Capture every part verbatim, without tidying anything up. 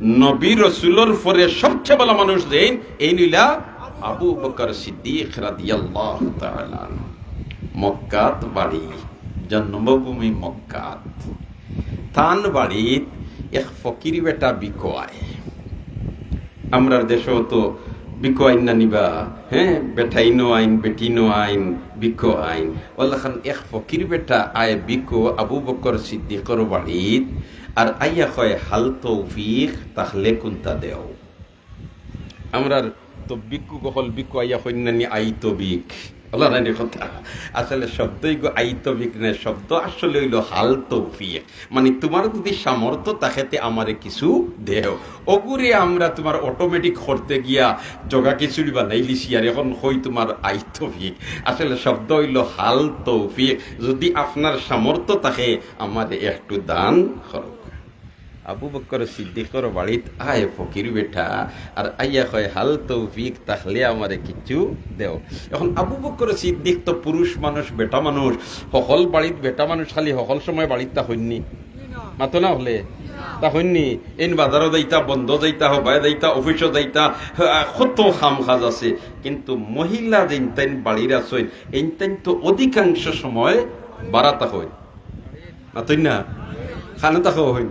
নবী রসুলর পরে সবচেয়ে ভালা মানুষ যেইন, এইন অইলা আবু বকর সিদ্দিক রাদিয়াল্লাহু তাআলা আনহু। মক্কাত বাড়ি, জন্মভূমি মক্কাত। তান বাড়িত এক ফকির বেটা ভিকো আয়। আমরার দেশো তো ভিকো আইন না নি বা, হ্যাঁ, বেটাইনও আইন, বেটিনও আইন, ভিকো আইন। অলাখান এক ফকির বেটা আয় ভিকো আবু বকর সিদ্দিকর বাড়িত, আর আইয়া কয়, "হাল তৌফিক, তাহলে কুন্তা দেও।" আমরার তো ভিক্ষুক অকল ভিকো আইয়া কইন না নি, "আই তৌফিক।" অলা নানি কথা। আসলে শব্দ ইগু আই তৌফিক নায়, শব্দ আসলে অইলো হাল তৌফিক। মানে, তুমার যুদি সামর্থ্য থাকে তে আমারে কিছু দেও। অগুরে আমরা তুমার automatic করতে গিয়া জগা খিচুড়ি বানাইলিছি, আর এখন কই তুমার আই তৌফিক। আসলে শব্দ অইলো হাল তৌফিক। যুদি আপনার সামর্থ্য থাকে, আমারে একটু দান করো। আবু বকর সিদ্দিকর বাড়িত আয় ফকির বেটা, আর আইয়া কয়, "হাল তৌফিক, তাহলে আমারে কিছু দেও।" এখন আবু বকর সিদ্দিক তো পুরুষ মানুষ, বেটা মানুষ, হকল বাড়িত বেটা মানুষ খালি হকল সময় বাড়িত থাকইন নি? মাতো না অকলে? থাকইন নি? এইন বাজারো যাইতা, বন্দো যাইতা, হবায় যাইতা, অফিসো যাইতা, আহ, কত কাম কাজ আছে। কিন্তু মহিলা যেইনতাইন বাড়ির আছইন, এইনতাইন তো অধিকাংশ সময় বারা থাকইন। মাতইন না? কানো থাকইন?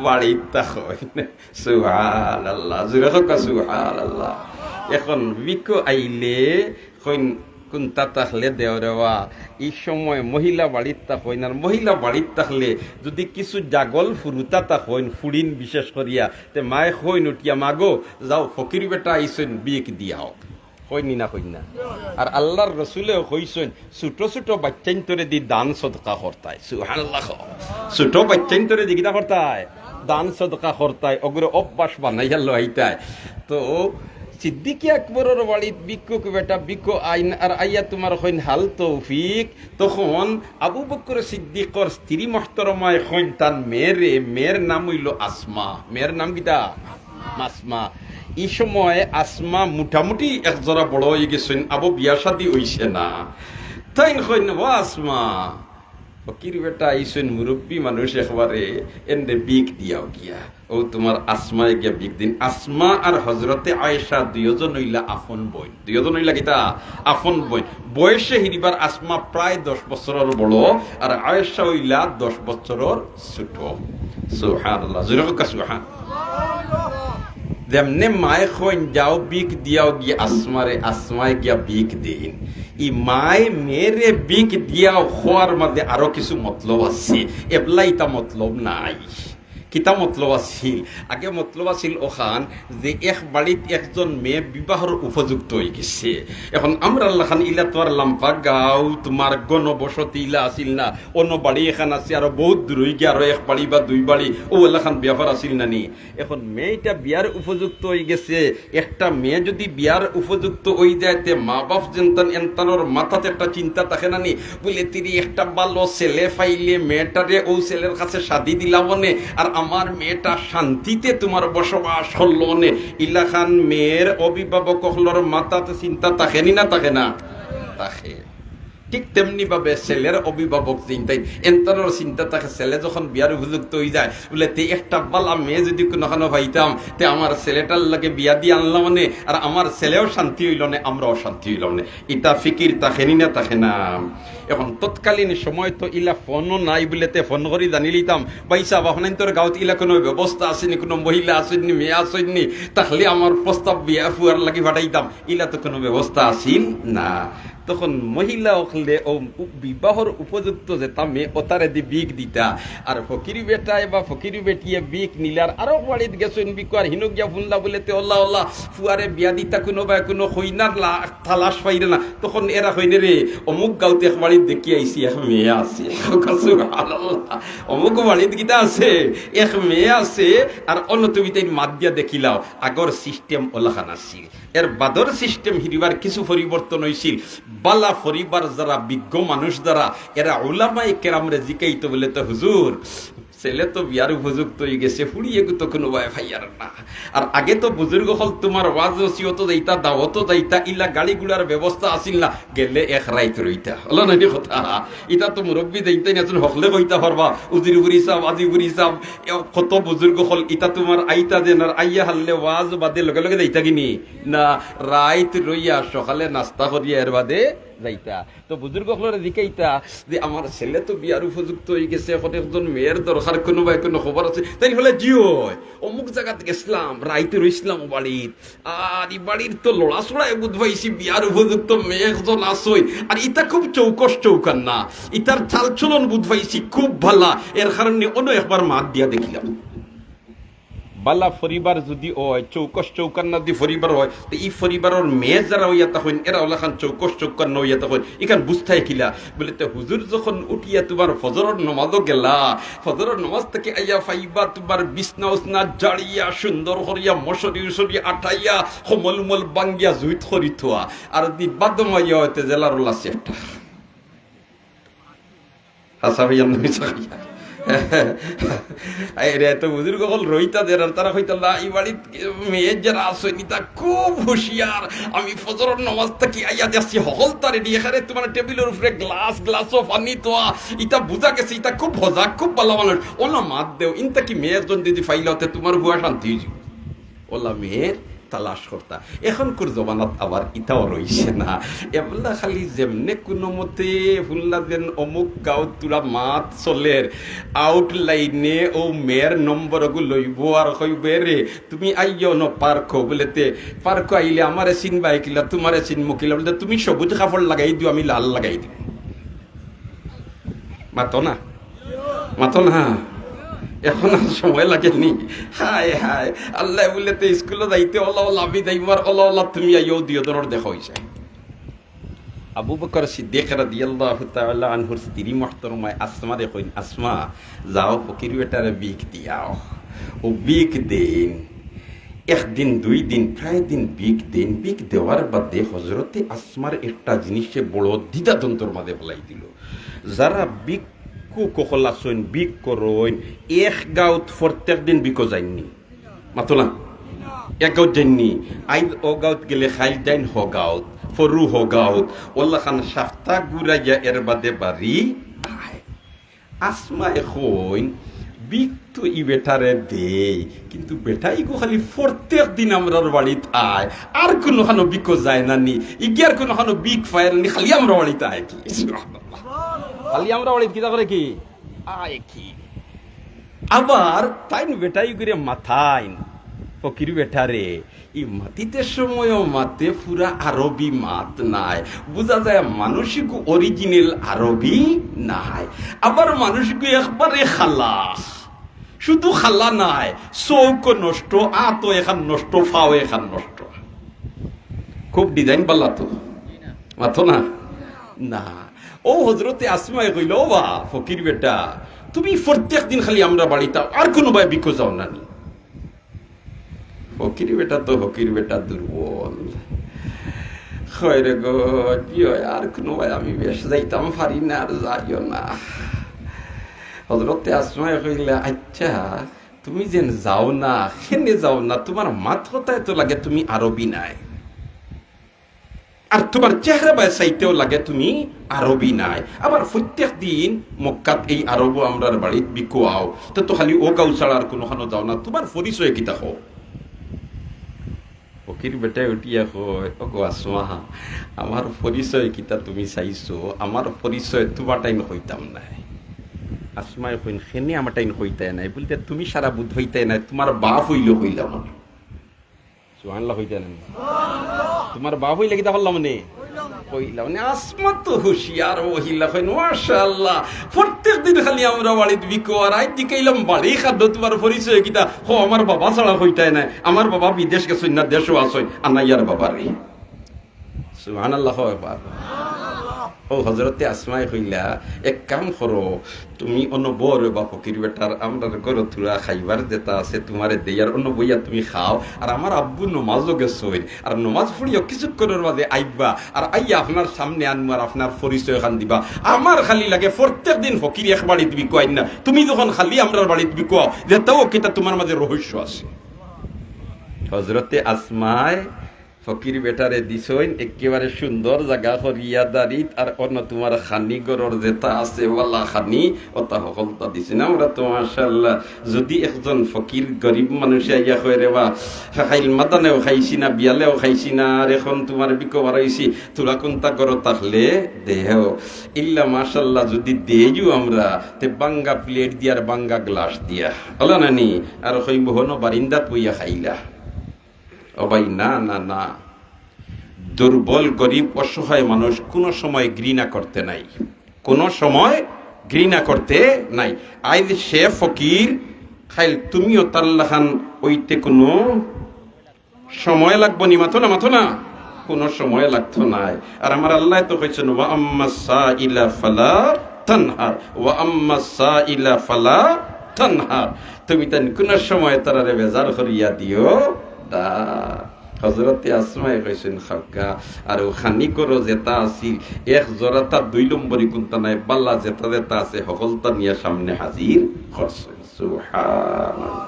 বাড়িত থাকইন। সুবহানাল্লাহ। জোরে কউক্কা সুবহানাল্লাহ। এখন ভিকো আইলে কইন, "কুন্তা তাহলে দেও রে বা।" ই সময় মহিলা বাড়িত থাকইন, আর মহিলা বাড়িত থাকলে যুদি কিছু জাগল ফুরুতা থাকইন, ফুড়িন বিশেষ করিয়া, তে মায়ে কইন উঠিয়া, "মাগো, যাও, ফকির বেটা আইছইন, ভিক দিয়াও।" কইন নি না, কইন না? আর আল্লার রসুলেও কইছইন, ছোট ছোট বাইচ্চাইন্তরে দি দান সদকা করতায়। সুবহানাল্লাহ। ছোট বাইচ্চাইন্তরে দি কিতা করতায়? দান সদকা করতায়। অগুরে অভ্যাস বানাইয়া লইতায়। তো সিদ্দিকে আকবরর বাড়িত ভিক্ষুক বেটা ভিকো আইন, আর আইয়া তুমার কইন হাল তৌফিক। তখন আবু বকর সিদ্দিকর স্ত্রী মুহতরমায় কইন তান মেয়েরে, মেয়ের নাম অইলো আসমা। মেয়ের নাম কিতা? আসমা। ই সময় আসমা মোটামুটি এক জরা বড় অইগেছইন, আবো বিয়া শাদী অইছে না। তাইন কইন, "ও আসমা, ফকির বেটা আইছইন, মুরব্বি মানুষ একবারে, এনরে ভিক দিয়াও গিয়া।" অউ তুমার আসমায় গিয়া ভিক দিন। আসমা আর হজরতে আয়েশা দুইওজন অইলা আপন বইন। দুইওজন অইলা কিতা? আপন বইন। বয়সে হিরিবার আসমা প্রায় দশ বছরর বড়, আর আয়েশা অইলা দশ বছরর ছোট। সুবহানাল্লাহ। জোরে কউক্কা সুবহান। যেমনে মায়ে কইন, "যাও ভিক দিয়াও গিয়া আসমারে", আসমায় গিয়া ভিক দেইন। ই মায়ে মেয়েরে ভিক দিয়াও কওয়ার মাঝে আরো কিছু মতলব আছে। এবলা ইতা মতলব নাই। কিতা মতলব আছিল? আগে মতলব আছিল অখান যে এক বাড়িত একজন মেয়ে বিবাহর উপযুক্ত অইগেছে। এখন আমরার লাখান ইলা তো আর লাম্বা গাঁও, তুমার ঘনবসতি ইলা আছিল না। অন্য বাড়ি এখান আছে, আরো বউত দূর অইগিয়া আরো এক বাড়ি বা দুই বাড়ি, অউ লাখান ব্যাপার আছিল না নি? এখন মেয়েটা বিয়ার উপযুক্ত অইগেছে, একটা মেয়ে যুদি বিয়ার উপযুক্ত অইযায়, তে মা বাপ যেনতান এনতানর মাথাত একটা চিন্তা থাকে না নি? বুলে, "তিরি একটা ভালো ছেলে পাইলে মেয়েটারে অউ ছেলের কাছে শাদী দিলাম অনে, আর আমার মেয়েটা শান্তিতে তুমার বসবাস করলো অনে।" ইলাখান মেয়ের অভিভাবক অকলর মাথাত চিন্তা থাকে নি না থাকে না? থাকে। ঠিক তেমনি ভাবে ছেলের অভিভাবক যেইনতাইন, এনতানর চিন্তা থাকে, ছেলে যখন বিয়ার উপযুক্ত অইযায়, বুলে, "তে একটা ভালা মেয়ে যুদি কুনুখানো পাইতাম, তে আমার ছেলেটার লগে বিয়া দি আনলাম অনে, আর আমার ছেলেও শান্তি অইলো অনে, আমরাও শান্তি অইলাম অনে।" ইতা ফিকির থাকে নি না থাকে না? এখন তৎকালীন সময় তো ইলা ফোনও নাই বুলে তে ফোন করি জানিলিতাম, "ভাইসাব, আপনাইনতর গাঁওত ইলা কুনু ব্যবস্থা আছে নি, কুনু মহিলা আছে নি, মেয়ে আছে নি, তাহলে আমার প্রস্তাব বিয়া ফুয়ার লাগি পাঠাইতাম।" ইলা তো কুনু ব্যবস্থা আছিল না। তখন মহিলা অকলে অউ বিবাহর উপযুক্ত যেতা মেয়ে অতারে দি ভিক দিতা। আর ফকির বেটায় বা ফকির বেটিয়ে ভিক নিলার, আরো বাড়িত গেছইন ভিকো, আর হিনো গিয়া হুনলা বুলে, "তে অলা অলা ফুয়ারে বিয়া দিতা কুনু বা কুনু কইনার লা-, তালাশ পাইরে না।" তখন এরা কইন, "রে, অমুক গাঁওত এক বাড়িত দেখি আইছি, এক মেয়ে আছে।" সুবহানাল্লাহ। অমুক বাড়িত কিতা আছে? এক মেয়ে আছে, আর অন্য তুমি তাইন মাত দিয়া দেখিলাও। আগর সিস্টেম অলাখান আছিল। এর বাদর সিস্টেম হিরিবার কিছু পরিবর্তন অইছিল। বালা পরিবার যারা, বিজ্ঞ মানুষ যারা, এরা উলামায়ে কেরামরে জিকাইতো বুলে, "তে হুজুর, ছেলে তো বিয়ার উপযুক্ত অইগেছে, ফুড়ি এগু তো কুনুবায় পাইয়ার না। আর আগে তো বুজুর্গ অকল তুমার ওয়াজ নসিহতো যাইতা, দাওয়াতো যাইতা, ইলা গাড়ি ঘোড়ার ব্যবস্থা আছিল না, গেলে এক রাইত রইতা। অলা নানি কথা? ইতা তো মুরব্বি যাইনতাইন আছইন, হকলে কইতা পারবা, উজির ফুড়ি সাব, আজি ফুড়ি সাব, এ কত বুজুর্গ অকল, ইতা তুমার আইতা যেন আর আইয়া হারলে ওয়াজ বাদে লগে লগে যাইতা কিনি? না, রাইত রইয়া সকালে নাস্তা করিয়া এর বাদে যাইতা। তো বুজুর্গ অকলরে জিকাইতা যে, "আমার ছেলে তো বিয়ার উপযুক্ত অইগেছে, অখন একজন মেয়ের দরকার, কুনুবায় কুনু খবর আছে?" তাইন কইলা, "জি অয়, অমুক জাগাত গেছলাম, রাইত রইছলাম বাড়িত, আর ই বাড়ির তো লড়াচড়ায় বুঝ পাইছি বিয়ার উপযুক্ত মেয়ে একজন আছইন, আর ইতা খুব চৌকস চৌকান্না, ইতার চালচলন বুঝ পাইছি খুব ভালা, এর কারণে অনো একবার মাত দিয়া দেখিলাম।" বালা পরিবার যুদি অয়, চৌকস চৌকান্না যুদি পরিবার অয়, তে ই পরিবারর মেয়ে যারা অইয়া থাকইন, এরা অলাখান চৌকস চৌকান্না অইয়া থাকইন, ইখান বুঝতায় কিলা? বলে, "তে হুজুর যখন উঠিয়া তুমার ফজরর নমাজো গেলা, ফজরর নমাজ থাকি আইয়া পাইবা তুমার বিছনা উছনা ঝাড়িয়া, সুন্দর করিয়া মশারি উশারি আটাইয়া, কম্বল উম্বল ভাঙ্গিয়া জুইত করি থুয়া, আর যুদি বাদো মাইয়া অয় তে জেলার অলা সেফটা।" হাছা কইয়ার না মিছা কইয়ার? আরে, এত বুজুর্গ অকল রইতা দের, আর তারা কইতা, "লা, ই বাড়িত মেয়ে যারা আছইন, ইতা খুব হুঁশিয়ার। আমি ফজরর নমাজ থাকি আইয়া দেখছি, হকলতা রেডি, এখানে তুমার টেবিলর উপরে গ্লাস, গ্লাসো পানি থুয়া, ইতা বুঝা গেছে, ইতা খুব হজাগ, খুব ভালা মানুষ। অনো মাত দেও, ইন থাকি মেয়ে একজন যুদি পাইলাও তে তুমার পুয়া শান্তি অইযিবো।" অলা মেয়ের তালাশ করতা। এখনকুর জমানাত আবার ইতাও রইছে না। এবলা খালি যেমনে কুনুমতে হুনলা যেন অমুক গাঁওত থুড়া মাত চলের, আউটলাইনে অউ মেয়ের নম্বরগু লইবো আর কইবো, "রে, তুমি আইও ন পার্কো।" বলে, "তে পার্কো আইলে আমারে চিনবায় কিলা, তুমারে চিনমু কিলা?" বলে, "তুমি সবুজ কাপড় লাগাই দিও, আমি লাল লাগাই দিমু।" মাতো না, মাতো না, এখন আর সময় লাগেনি। হায় হায়, আল্লায় বলে, "তে স্কুলো যাইতে অলা অলা আমি যাইমু, আর অলা অলা তুমি আইও, দুইও ধরর দেখা অইছে।" আবু বকর সিদ্দিক রাদিয়াল্লাহু তাআলা আনহুর স্ত্রী মুহতারামায় আসমারে কইন, "আসমা, যাও ফকির বেটারে ভিক দিয়াও।" অউ ভিক দেইন, একদিন, দুই দিন, প্রায় দিন ভিক দেইন। ভিক দেওয়ার বাদে হজরতে আসমার একটা জিনিসে বড় দ্বিধাদ্বন্দ্বর মাঝে ফেলাই দিল। যারা ভিক্ষুক অকল আছইন, ভিক করইন, এক গাঁওত প্রত্যেক দিন ভিকো যাইননি? মাতো না। এক গাঁওত যাইননি? আইজ অউ গাঁওত গেলে কাইল যাইন হউ গাঁওত, পরু হউ গাঁওত, অলাখান সাপ্তা ঘুরাইয়া এর বাদে বাড়ি আয়। আসমায় কইন, "ভিক তো ই বেটারে দেই, কিন্তু বেটা ইগু খালি প্রত্যেক দিন আমরার বাড়িত আয়, আর কুনুখানো ভিকো যায় না নি, ইগিয়ার কুনুখানো ভিক পায় না নি, খালি আমরার বাড়িত আয় কি?" খালি আমরার বাড়িত কিতা করে কি? আয় কি? আবার তাইন বেটা ইগুরে মাতইন, ফকির বেটারে, ই মাতিতে সময়ও মাতে পুরা আরবি মাত নায়, বুঝা যায় মানুষগু original আরবি নায়। আবার মানুষগু একবারে কালা, শুধু কালা নায়, চউখও নষ্ট, আতও এখান নষ্ট, পাও এখান নষ্ট। খুব design বালা তো, মাতো না? না। অউ হজরতে আসমায় কইল, "ও বা ফকির বেটা, তুমি প্রত্যেক দিন খালি আমরার বাড়িত আও, আর কুনুবায় ভিকো যাও না নি?" ফকির বেটা তো ফকির বেটা দুর্বল। কয়, "রে গো, জি অয়, আর কুনুবায় আমি বেশ যাইতাম পারি না, আর যাইও না।" হজরতে আসমায় কইলা, "আচ্ছা, তুমি যেন যাও না, কেনে যাও না, তুমার মাত কথায় তো লাগে তুমি আরবি নায়।" আর তুমার চেহারা বায় চাইতেও লাগে তুমি আরবি নায়। আবার প্রত্যেক দিন মক্কাত এই আরবো আমরার বাড়িত ভিকো আও, তে তো খালি অউ গাঁও ছাড়া আর কুনুখানো যাও না, তুমার পরিচয় কিতা কও? ফকির বেটায় উঠিয়া কয়, "ও গো আসমা, আমার পরিচয় কিতা তুমি চাইছো? আমার পরিচয় তুমার টাইন কইতাম নায়।" আসমায় কইন, "কেনে আমার টাইন কইতায় নায়?" বলতে, "তুমি সারা বুঝ পাইতায় নায়, তুমার বাপ অইলে কইলাম আমি।" সুবহানাল্লাহ কইতা না? তুমার বাপ অইলে কিতা করলাম নে? কইলাম নে। আসমা তো হুঁশিয়ার মহিলা, কইন, "মাশাআল্লাহ, প্রত্যেক দিন খালি আমরার বাড়িত ভিকো, আর আইজ জিকাইলাম বাড়ি খাদ্য, তুমার পরিচয় কিতা? কও, আমার বাবা ছাড়া কইতায় নায়, আমার বাবা বিদেশ গেছইন না, দেশো আছইন, আনাইয়ার বাবা রে।" সুবহানাল্লাহ কও একবার। ও হজরতে আসমায় কইলা, "এক কাম করো, তুমি অনো বও রে বা ফকির বেটার, আমরার ঘরো থুড়া খাইবার যেতা আছে তুমারে দেই, আর অনো বইয়া তুমি খাও, আর আমার আব্বু নমাজো গেছইন, আর নমাজ পড়িও কিছুক্ষণর মাঝে আইবা, আর আইয়া আপনার সামনে আনমু আর আপনার পরিচয় খান দিবা। আমার খালি লাগে প্রত্যেক দিন ফকির এক বাড়িত বিকইন না, তুমি যখন খালি আমরার বাড়িত বিকও, যেতাও কিতা তুমার মাঝে রহস্য আছে।" হজরতে আসমায় ফকির বেটারে দিছইন একেবারে সুন্দর জাগা করিয়া দারিত, আর অনো তুমার খানি ঘরর যেতা আছে বালা খানি, অতা হকলতা দিছইন। আমরা তো মাশাআল্লাহ, যুদি একজন ফকির গরিব মানুষে আইয়া কয়, "রে বা, খাইল মাদানেও খাইছি না, বিয়ালেও খাইছি না, আর এখন তুমার বিকো বার অইছি, থুড়া কুন্তা ঘরো থাকলে দেও।" ইল্লা মাশাআল্লাহ, যুদি দেইও আমরা, তে ভাঙ্গা প্লেট দিয়া আর ভাঙ্গা গ্লাস দিয়া, অলা নানি, আর কইবো, "হনো বারিন্দাত বইয়া খাইলা।" ও ভাই, না, না, না। দুর্বল, গরিব, অসহায় মানুষ কোনো সময় ঘৃণা করতে নাই, কোনো সময় ঘৃণা করতে নাই। আইজ সে ফকির, খাইল তুমিও তার লাখান অইতে কোনো সময় লাগবো নি? মাতো না, মাতো না, কোনো সময় লাগতো নায়। আর আমার আল্লায় তো কইছইন, "ওয়া আম্মা সাইলা ফালা তানহার, ওয়া আম্মা সাইলা ফালা তানহার।" তুমি তাইন কোনো সময় তারারে বেজার করিয়া দিও না। হজরতে আসমায় কইছইন, "খাউক্কা, আর অউ খানি ঘরো যেতা আছিল, এক জরাতা দুই নম্বরি কুন্তা নাই, বালা যেতা যেতা আছে, হকলতা নিয়া সামনে হাজির করছইন।" সুবহানাল্লাহ।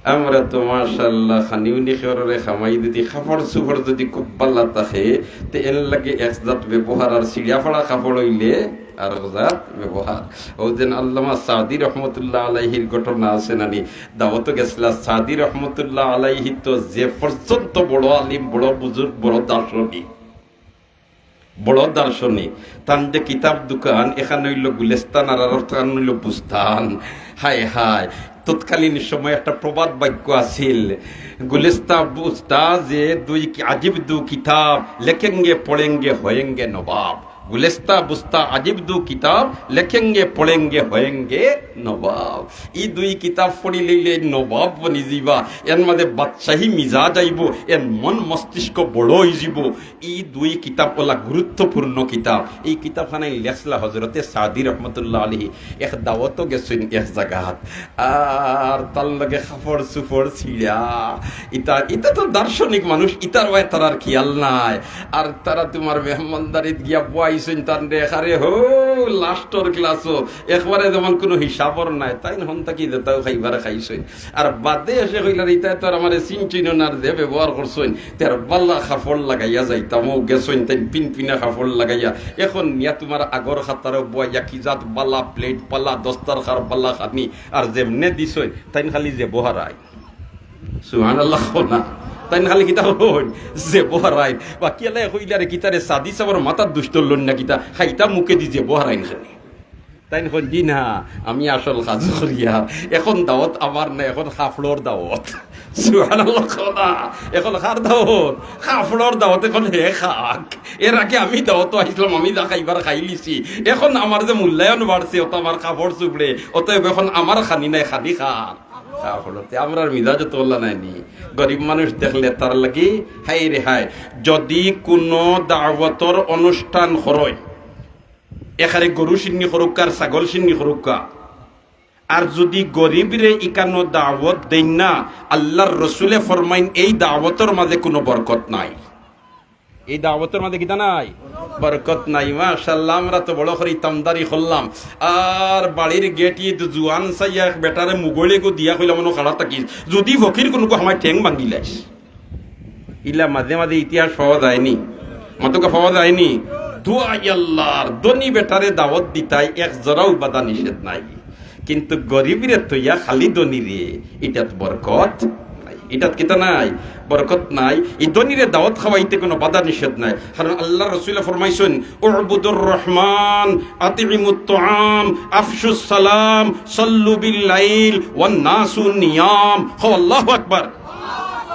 আমরা তো মাশাআল্লাহ খানি উনি খেওররে খামাই যদি কাপড় চুপড় যদি খুব বালা থাকে, তে এন লাগে এক জাত ব্যবহার, আর ছিড়া ফাড়া কাপড় অইলে আর এক জাত ব্যবহার। অউ যেন আল্লামা সাদি রহমতুল্লাহ আলাইহির ঘটনা আছে নানি, দাওয়াতো গেছলা। সাদি রহমতুল্লাহ আলাইহি তো যে পর্যন্ত বড় আলিম, বড় বুজুর্গ, বড় দার্শনিক, বড় দার্শনিক। তান যে কিতাব দোকান, এখান অইলো গুলিস্তান আর আরখান অইলো বুস্তান। হায় হায়, তৎকালীন সময় একটা প্রবাদ বাক্য আছিল, "গুলিস্তা বুস্তা যে দুই কি-, আজিব দু কিতাব, লেখেঙ্গে পড়েঙ্গে হয়েঙ্গে নবাব।" গুলিস্তা বুস্তা আজিব দু কিতাব, লেখেঙ্গে পড়েঙ্গে হয়েঙ্গে নবাব। ই দুই কিতাব পড়ি লইলে নবাব বনি যিবা, এর মাঝে বাদশাহী মিজাজ আইবো, এর মন মস্তিষ্ক বড় অই যিবো। ই দুই কিতাব অলা গুরুত্বপূর্ণ কিতাব। ই কিতাব খানাই লেখলা হজরতে সাদি রহমতুল্লাহ আলাইহি। এক দাওয়াতো গেছইন এক জাগাত, আর তার লগে কাপড় চুপড় ছিড়া। ইতা, ইতা তো দার্শনিক মানুষ, ইতার ওয়ায় তারার খিয়াল নাই। আর তারা তুমার মেহমানদারিত গিয়া বওয়াইছইন তানরে, আরে হো, লাস্টর ক্লাসও একবারে যেমন কোনো হিসাবর নাই। তাইন হন থাকি যেতাও খাইবার খাইছইন। আর বাদে এসে কইলা, "ইতায় তো আর আমারে চিনছইন না, আর যে ব্যবহার করছইন, তে আর বালা কাপড় লাগাইয়া যাইতাম।" অউ গেছইন তাইন পিনপিনা কাপড় লাগাইয়া, এখন নিয়া তুমার আগর কাতারো বওয়াইয়া কি জাত বালা প্লেট, বালা দস্তারখান, বালা খানি, আর যেমনে দিছইন, তাইন খালি জেবো হারাইন। সুবহানাল্লাহ কও না। তাইন খালি কিতা কইন? জেবো হারাইন। বাকি আল্লায় কইলা রে কিতা রে, সাদি সাবর মাথাত দুষ ধরলইন না কিতা? খাইতা মুখেদি জেবো হারাইন খালি। তাইন কইন, "জি না, আমি আসল কাজ করিয়ার। এখন দাওয়াত আমার না, এখন কাপড়র দাওয়াত।" সুবহানাল্লাহ কও না। এখন কার দাওয়াত? কাপড়র দাওয়াত, এখন হে খাক। এর আগে আমি দাওয়াতো আইছলাম, আমি যা খাইবার খাইলিছি। এখন আমার যে মূল্যায়ন বাড়ছে, অতা আমার কাপড় চুপড়ে, অতএব এখন আমার খানি নাই, খানি কার? কাপড়র। তে আমরার মিজাজ তো অলা নায় নি। গরিব মানুষ দেখলে তার লাগি হায় রে হায়। যদি কোনো দাওয়াতর অনুষ্ঠান করইন, এখানে গরু শিন্নি করউক্কা আর ছাগল শিন্নি করউক্কা, আর যদি গরিবরে ইকানো দাওয়াত দেইন না, আল্লার রসুলে ফরমাইন, এই দাওয়াতর মাঝে কোনো বরকত নাই। এই দাওয়াতর মাঝে কিতা নাই? বরকত নাই। মাশাআল্লাহ, আমরা তো বড় করি তামদারি করলাম, আর বাড়ির গেটি জুয়ান চাইয়া এক বেটারে মুগলেগু দিয়া কইলাম, "অনো খাড়া থাকিস, যদি ফকির কুনুগু আমার ঠেং ভাঙ্গিলাইস।" ইলা মাঝে মাঝে ইতিহাস পাওয়া যায়নি, মাতকা পাওয়া যায়নি। দোয়াই আল্লার, ধনী বেটারে দাওয়াত দিতায় এক জরাও বাধা নিষেধ নাই, কিন্তু গরিবরে থইয়া খালি ধনীরে, ইটাত বরকত নাই। ইটাত কিতা নাই? বরকত নাই। ই ধনীরে দাওয়াত খাওয়াইতে কোনো বাধা নিষেধ নাই, কারণ আল্লার রসুলে ফরমাইছইন, "উবুদুর রহমান, আতিমুত তাআম, আফশুস সালাম, সাল্লু বিল লাইল ওয়ান নাসু নিয়াম।" কও আল্লাহু আকবার।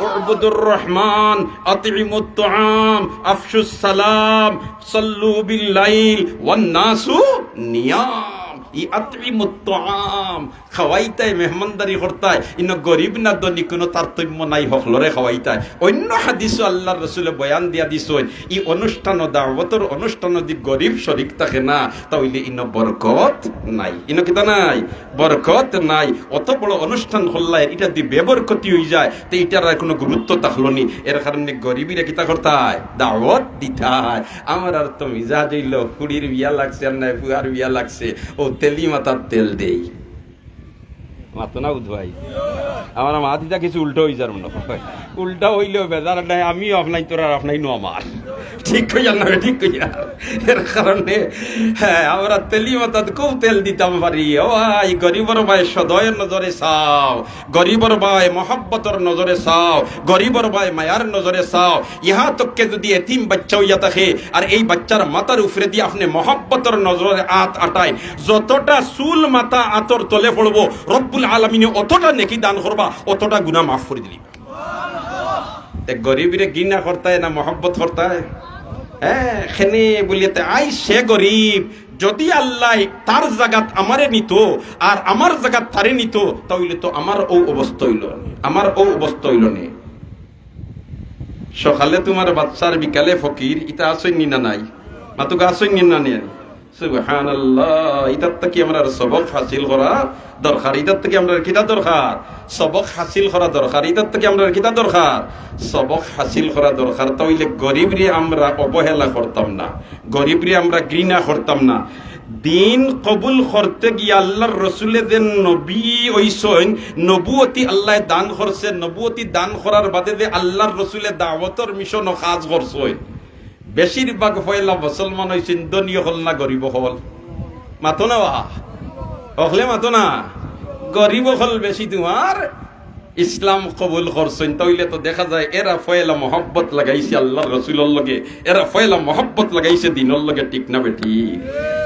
"উবুদুর রহমান, আতিমুত তাআম, আফশুস সালাম, সাল্লু বিল লাইল ওয়ান নাসু নিয়াম।" ই আতইমুত তাআম, খাওয়াইতায়, মেহমানদারি করতায়, ইনো গরিব না ধনী কুনু তারতম্য নাই, হকলরে খাওয়াইতায়। অইন্য হাদিসো আল্লার রসুলে বয়ান দিয়া দিছইন, ই অনুষ্ঠানো, দাওয়াতর অনুষ্ঠানো যুদি গরিব শরিক থাকে না, তা অইলে ইনো বরকত নাই। ইনো কিতা নাই? বরকত নাই। অত বড় অনুষ্ঠান করলায়, ইটা যুদি বেবরকতি অইযায়, তে ইটার আর কুনু গুরুত্ব থাকলো নি। এর কারণে গরিবরে কিতা করতায়? দাওয়াত দিতায়। আমরার তো মিজাজ অইলো, ফুড়ির বিয়া লাগছে আর নায় ফুয়ার বিয়া লাগছে, অউ তেলি মাথাত তেল দেই। মাতো না বুধ ভাই, আমার মাত ইতা কিছু উল্টা অইযার মনো অয়। উল্টা অইলেও বেজার নাই, আমিও আপনাইনতর আর আপনাইনও আমার। ঠিক কইয়ার না, ঠিক কইয়ার। এর কারণে, হ্যাঁ, আমরা তেলি মাথাত খুব তেল দিতাম পারি। ও ভাই, গরিবর বায় সদয় নজরে চাও, গরিবর বায় মহব্বতর নজরে চাও, গরিবর বায় মায়ার নজরে চাও। ইহা তককে যুদি এতিম বাইচ্চা অইয়া থাকে, আর এই বাইচ্চার মাথার উপরেদি আপনে মহব্বতর নজরে আত আটাইন, যতটা চুল মাথা আতর তলে পড়বো, রব্বুল আলামিনে অতটা নেকি দান করবা, অতটা গুনা মাফ করি দিলি। তে গরিবরে ঘৃণা করতায় না মহব্বত করতায়? হ্যাঁ, খেনে বলিয়া তে আই সে গরিব, যুদি আল্লায় তার জাগাত আমারে নিতো আর আমার জাগাত তারে নিতো, তা অইলে তো আমার অউ অবস্থা অইলো নে, আমার অউ অবস্থা অইলো নে। সকালে তুমার বাদশা আর বিকালে ফকির, ইতা আছইন নি না নাই? মাতুক্কা, আছইন নি না নাই? সুবহানাল্লাহ। ইতার থাকি আমরার সবক হাসিল করা দরকার। ইতার থাকি আমরার কিতা দরকার? সবক হাসিল করা দরকার। ইতার থাকি আমরার কিতা দরকার? সবক হাসিল করা দরকার। তা অইলে গরিবরে আমরা অবহেলা করতাম না, গরিবরে আমরা ঘৃণা করতাম না। দিন কবুল করতে গিয়া আল্লার রসুলে যে নবী অইছইন, নবুয়তি আল্লায় দান করছে, নবুয়তি দান করার বাদে যে আল্লার রসুলে দাওয়াতর মিশনো কাজ করছইন, বেশিরভাগ পয়লা মুসলমান অইছইন ধনী অকল না গরিব অকল? মাতো না বা? অকলে মাতো না? গরিব অকল বেশি তুমার ইসলাম কবুল করছইন। তা অইলে তো দেখা যায় এরা পয়লা মহব্বত লাগাইছে আল্লার রসুলর লগে, এরা পয়লা মহব্বত লাগাইছে দিনর লগে, ঠিক না বেঠিক?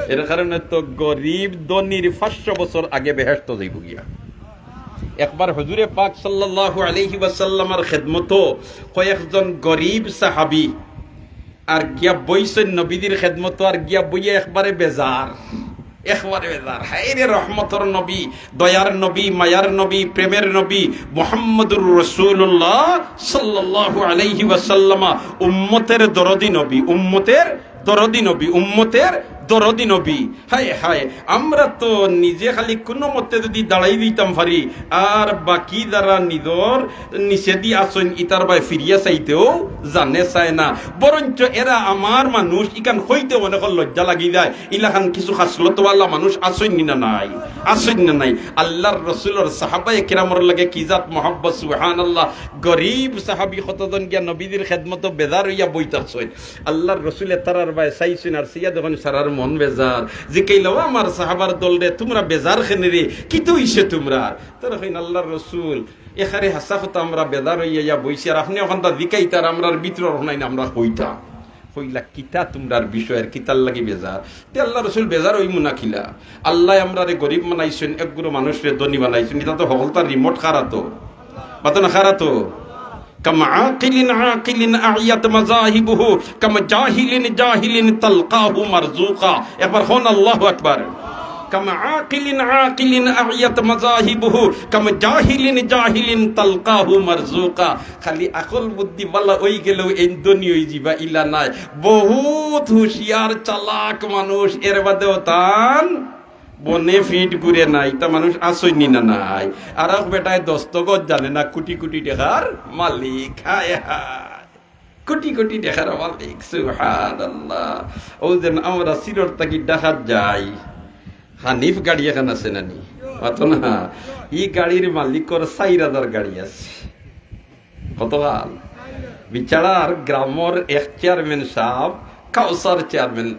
এর কারণে তো গরিব ধনীর পাঁচশো বছর আগে বেহেশতো যাইবো গিয়া। একবার হুজুরে পাক সাল্লাল্লাহু আলাইহি ওয়াসাল্লামর খেদমতো কয়েকজন গরিব সাহাবী আর গিয়া বইছইন নবীজির খেদমতো, আর গিয়া বইয়া একবারে বেজার, একবারে বেজার। হায় রে রহমতর নবী, দয়ার নবী, মায়ার নবী, প্রেমের নবী মুহাম্মদুর রাসূলুল্লাহ সাল্লাল্লাহু আলাইহি ওয়াসাল্লামা, উম্মতের দরদি নবী, উম্মতের দরদি নবী, উম্মতের দরদি নবী। হায় হায়, আমরা তো নিজে খালি কুনু মতে যুদি দাঁড়াই দিতাম পারি, আর বাকি যারা নিজর নিচেদি আছইন, ইতার বায় ফিরিয়া চাইতেও জানে চায় না। বরঞ্চ এরা আমার মানুষ, ইখান কইতে অনেকর লজ্জা লাগি যায়। ইলাখান কিছু খাসলতওয়ালা মানুষ আছইন নি না নাই? আছইন না নাই? আল্লার রসুলর সাহাবায়ে কেরামর লগে কি জাত মহব্বত, সুবহানাল্লাহ। গরিব সাহাবী কতজন গিয়া নবীজির খেদমতো বেজার অইয়া বই থাকছইন। আল্লার রসুলে তারার বায় চাইছইন, আর চাইয়া দেখইন তারার মন বেজার। জিকাইলা, "ও আমার সাহাবার দল রে, তুমরা বেজার কেনে রে? কিতা অইছে তুমরার?" তারা কইন, "আল্লার রসুল, একেরে হাছা কথা আমরা বেজার অইয়া ইয়া বইছি, আর আপনে অখানতা জিকাইতা আর আমরার ভিতরর হুনাইন আমরা কইতাম।" কইলা, "কিতা তুমরার বিষয় আর কিতার লাগি বেজার?" তে আল্লার রসুল বেজার অইমু না কিলা? আল্লায় আমরারে গরিব বানাইছইন, একগুলো মানুষরে ধনী বানাইছইন, ইতা তো হকলতার রিমোট কার আতো। মাতো না, কার আতো। كم عاقل عاقل أعيت مذاهبه، كم جاهل جاهل تلقاه مرزوقا। একবার কউন আল্লাহু আকবার। كم عاقل عاقل أعيت مذاهبه، كم جاهل جاهل تلقاه مرزوقا। খালি আকল বুদ্ধি বালা অইগেলেউ এইন ধনী অইযিবা ইলা নায়। বহুত হুঁশিয়ার চালাক মানুষ এর বাদেও তান বনে ফিট ঘুরে না, ইতা মানুষ আছইন নি না নাই? আর এক বেটায় দস্তখত জানে না, কুটি কুটি টেকার মালিক। হায় হায়, কুটি কুটি টেকার মালিক, সুবহানাল্লাহ। অউ যেন আমরা সিলট থাকি ঢাকাত যাই, হানিফ গাড়ি এখান আছে না নি? মাতো না, ই গাড়ির মালিকর চাইর হাজার গাড়ি আছে। কতখান? বিচারার গ্রামর এক চেয়ারম্যান সাব, কাউসার চেয়ারম্যান,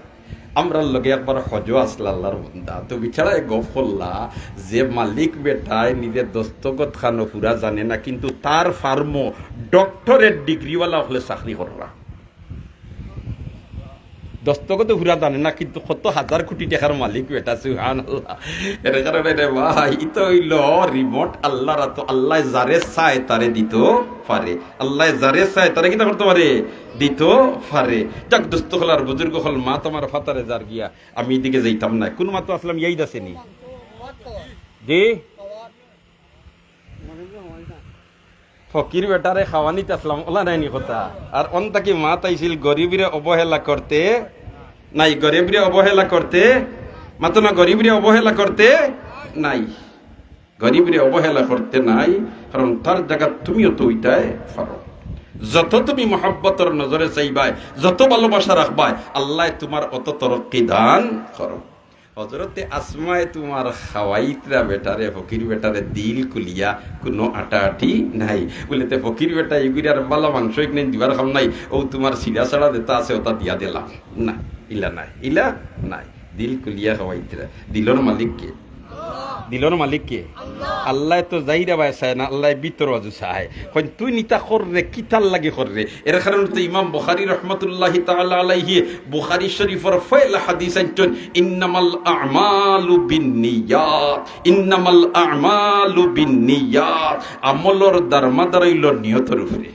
আমরার লগে একবার হজো আছলা আল্লার বন্দা। তো বিচারায় গফ করলা যে মালিক বেটায় নিজে দস্তখত খানো পুরা জানে না, কিন্তু তার ফার্মো ডক্টরেট ডিগ্রিওয়ালা অকলে চাকরি কররা। দস্তখত তো পুরা জানে না, কিন্তু কত হাজার কুটি টেকার মালিক বেটা, সুবহানাল্লাহ। এর কারণে রে ভাই, ইতা অইলো রিমোট আল্লার আতো, আল্লায় যারে চায় তারে দিতো। পারে। আল্লায় যারে চায়, তারে কিতা করতো পারে? দিতো পারে। যাক, দোস্ত অকল আর বুজুর্গ অকল, মাত আমার ফাতারে যার গিয়া, আমি ইদিকে যাইতাম নায়। কুন মাতো আছলাম, ইয়াদ আছে নি? জি? ফকির বেটারে খাওয়ানিত আছলাম, অলা নায় নি কথা? আর অন থাকি মাত আইছিল গরিবরে অবহেলা করতে নাই, গরিবরে অবহেলা করতে, মাতো না, গরিবরে অবহেলা করতে নাই। গরিবরে অবহেলা করতে নাই, কারণ তার জাগাত তুমিও তো অইতায় পারো। যত তুমি মহব্বতর নজরে চাইবায়, যত ভালোবাসা রাখবায়, আল্লায় তুমার অত তরক্কি দান করো। হজরতে আসমায় তুমার খাওয়াইতরা বেটারে, ফকির বেটারে দিল খুলিয়া, কুনু আটাআটি নাই। বুলে, "তে ফকির বেটা, ইগুরে আর বালা মাংস ইখান দিবার কাম নাই, অউ তুমার ছিড়া ছাড়া যেতা আছে, অতা দিয়া দিলাম।" না, ইলা নাই, ইলা নাই। দিল খুলিয়া খাওয়াইতরা। দিলর মালিক কে? দিলর মালিক কে? আল্লায় তো জাইরা বায় চায় না, আল্লায় ভিতর বাজু চায়। কইন, "তুই ইতা কররে, কিতার লাগি কররে?" এর কারণে তো ইমাম বুখারী রহমতুল্লাহি তাআলা আলাইহি বুখারী শরীফর পয়লা হাদিস আনছইন, "ইন্নামাল আমালু বিন্নিয়াত, ইন্নামাল আমালু বিন্নিয়াত।" আমলর দারমাদার অইলো নিয়তর উপরে।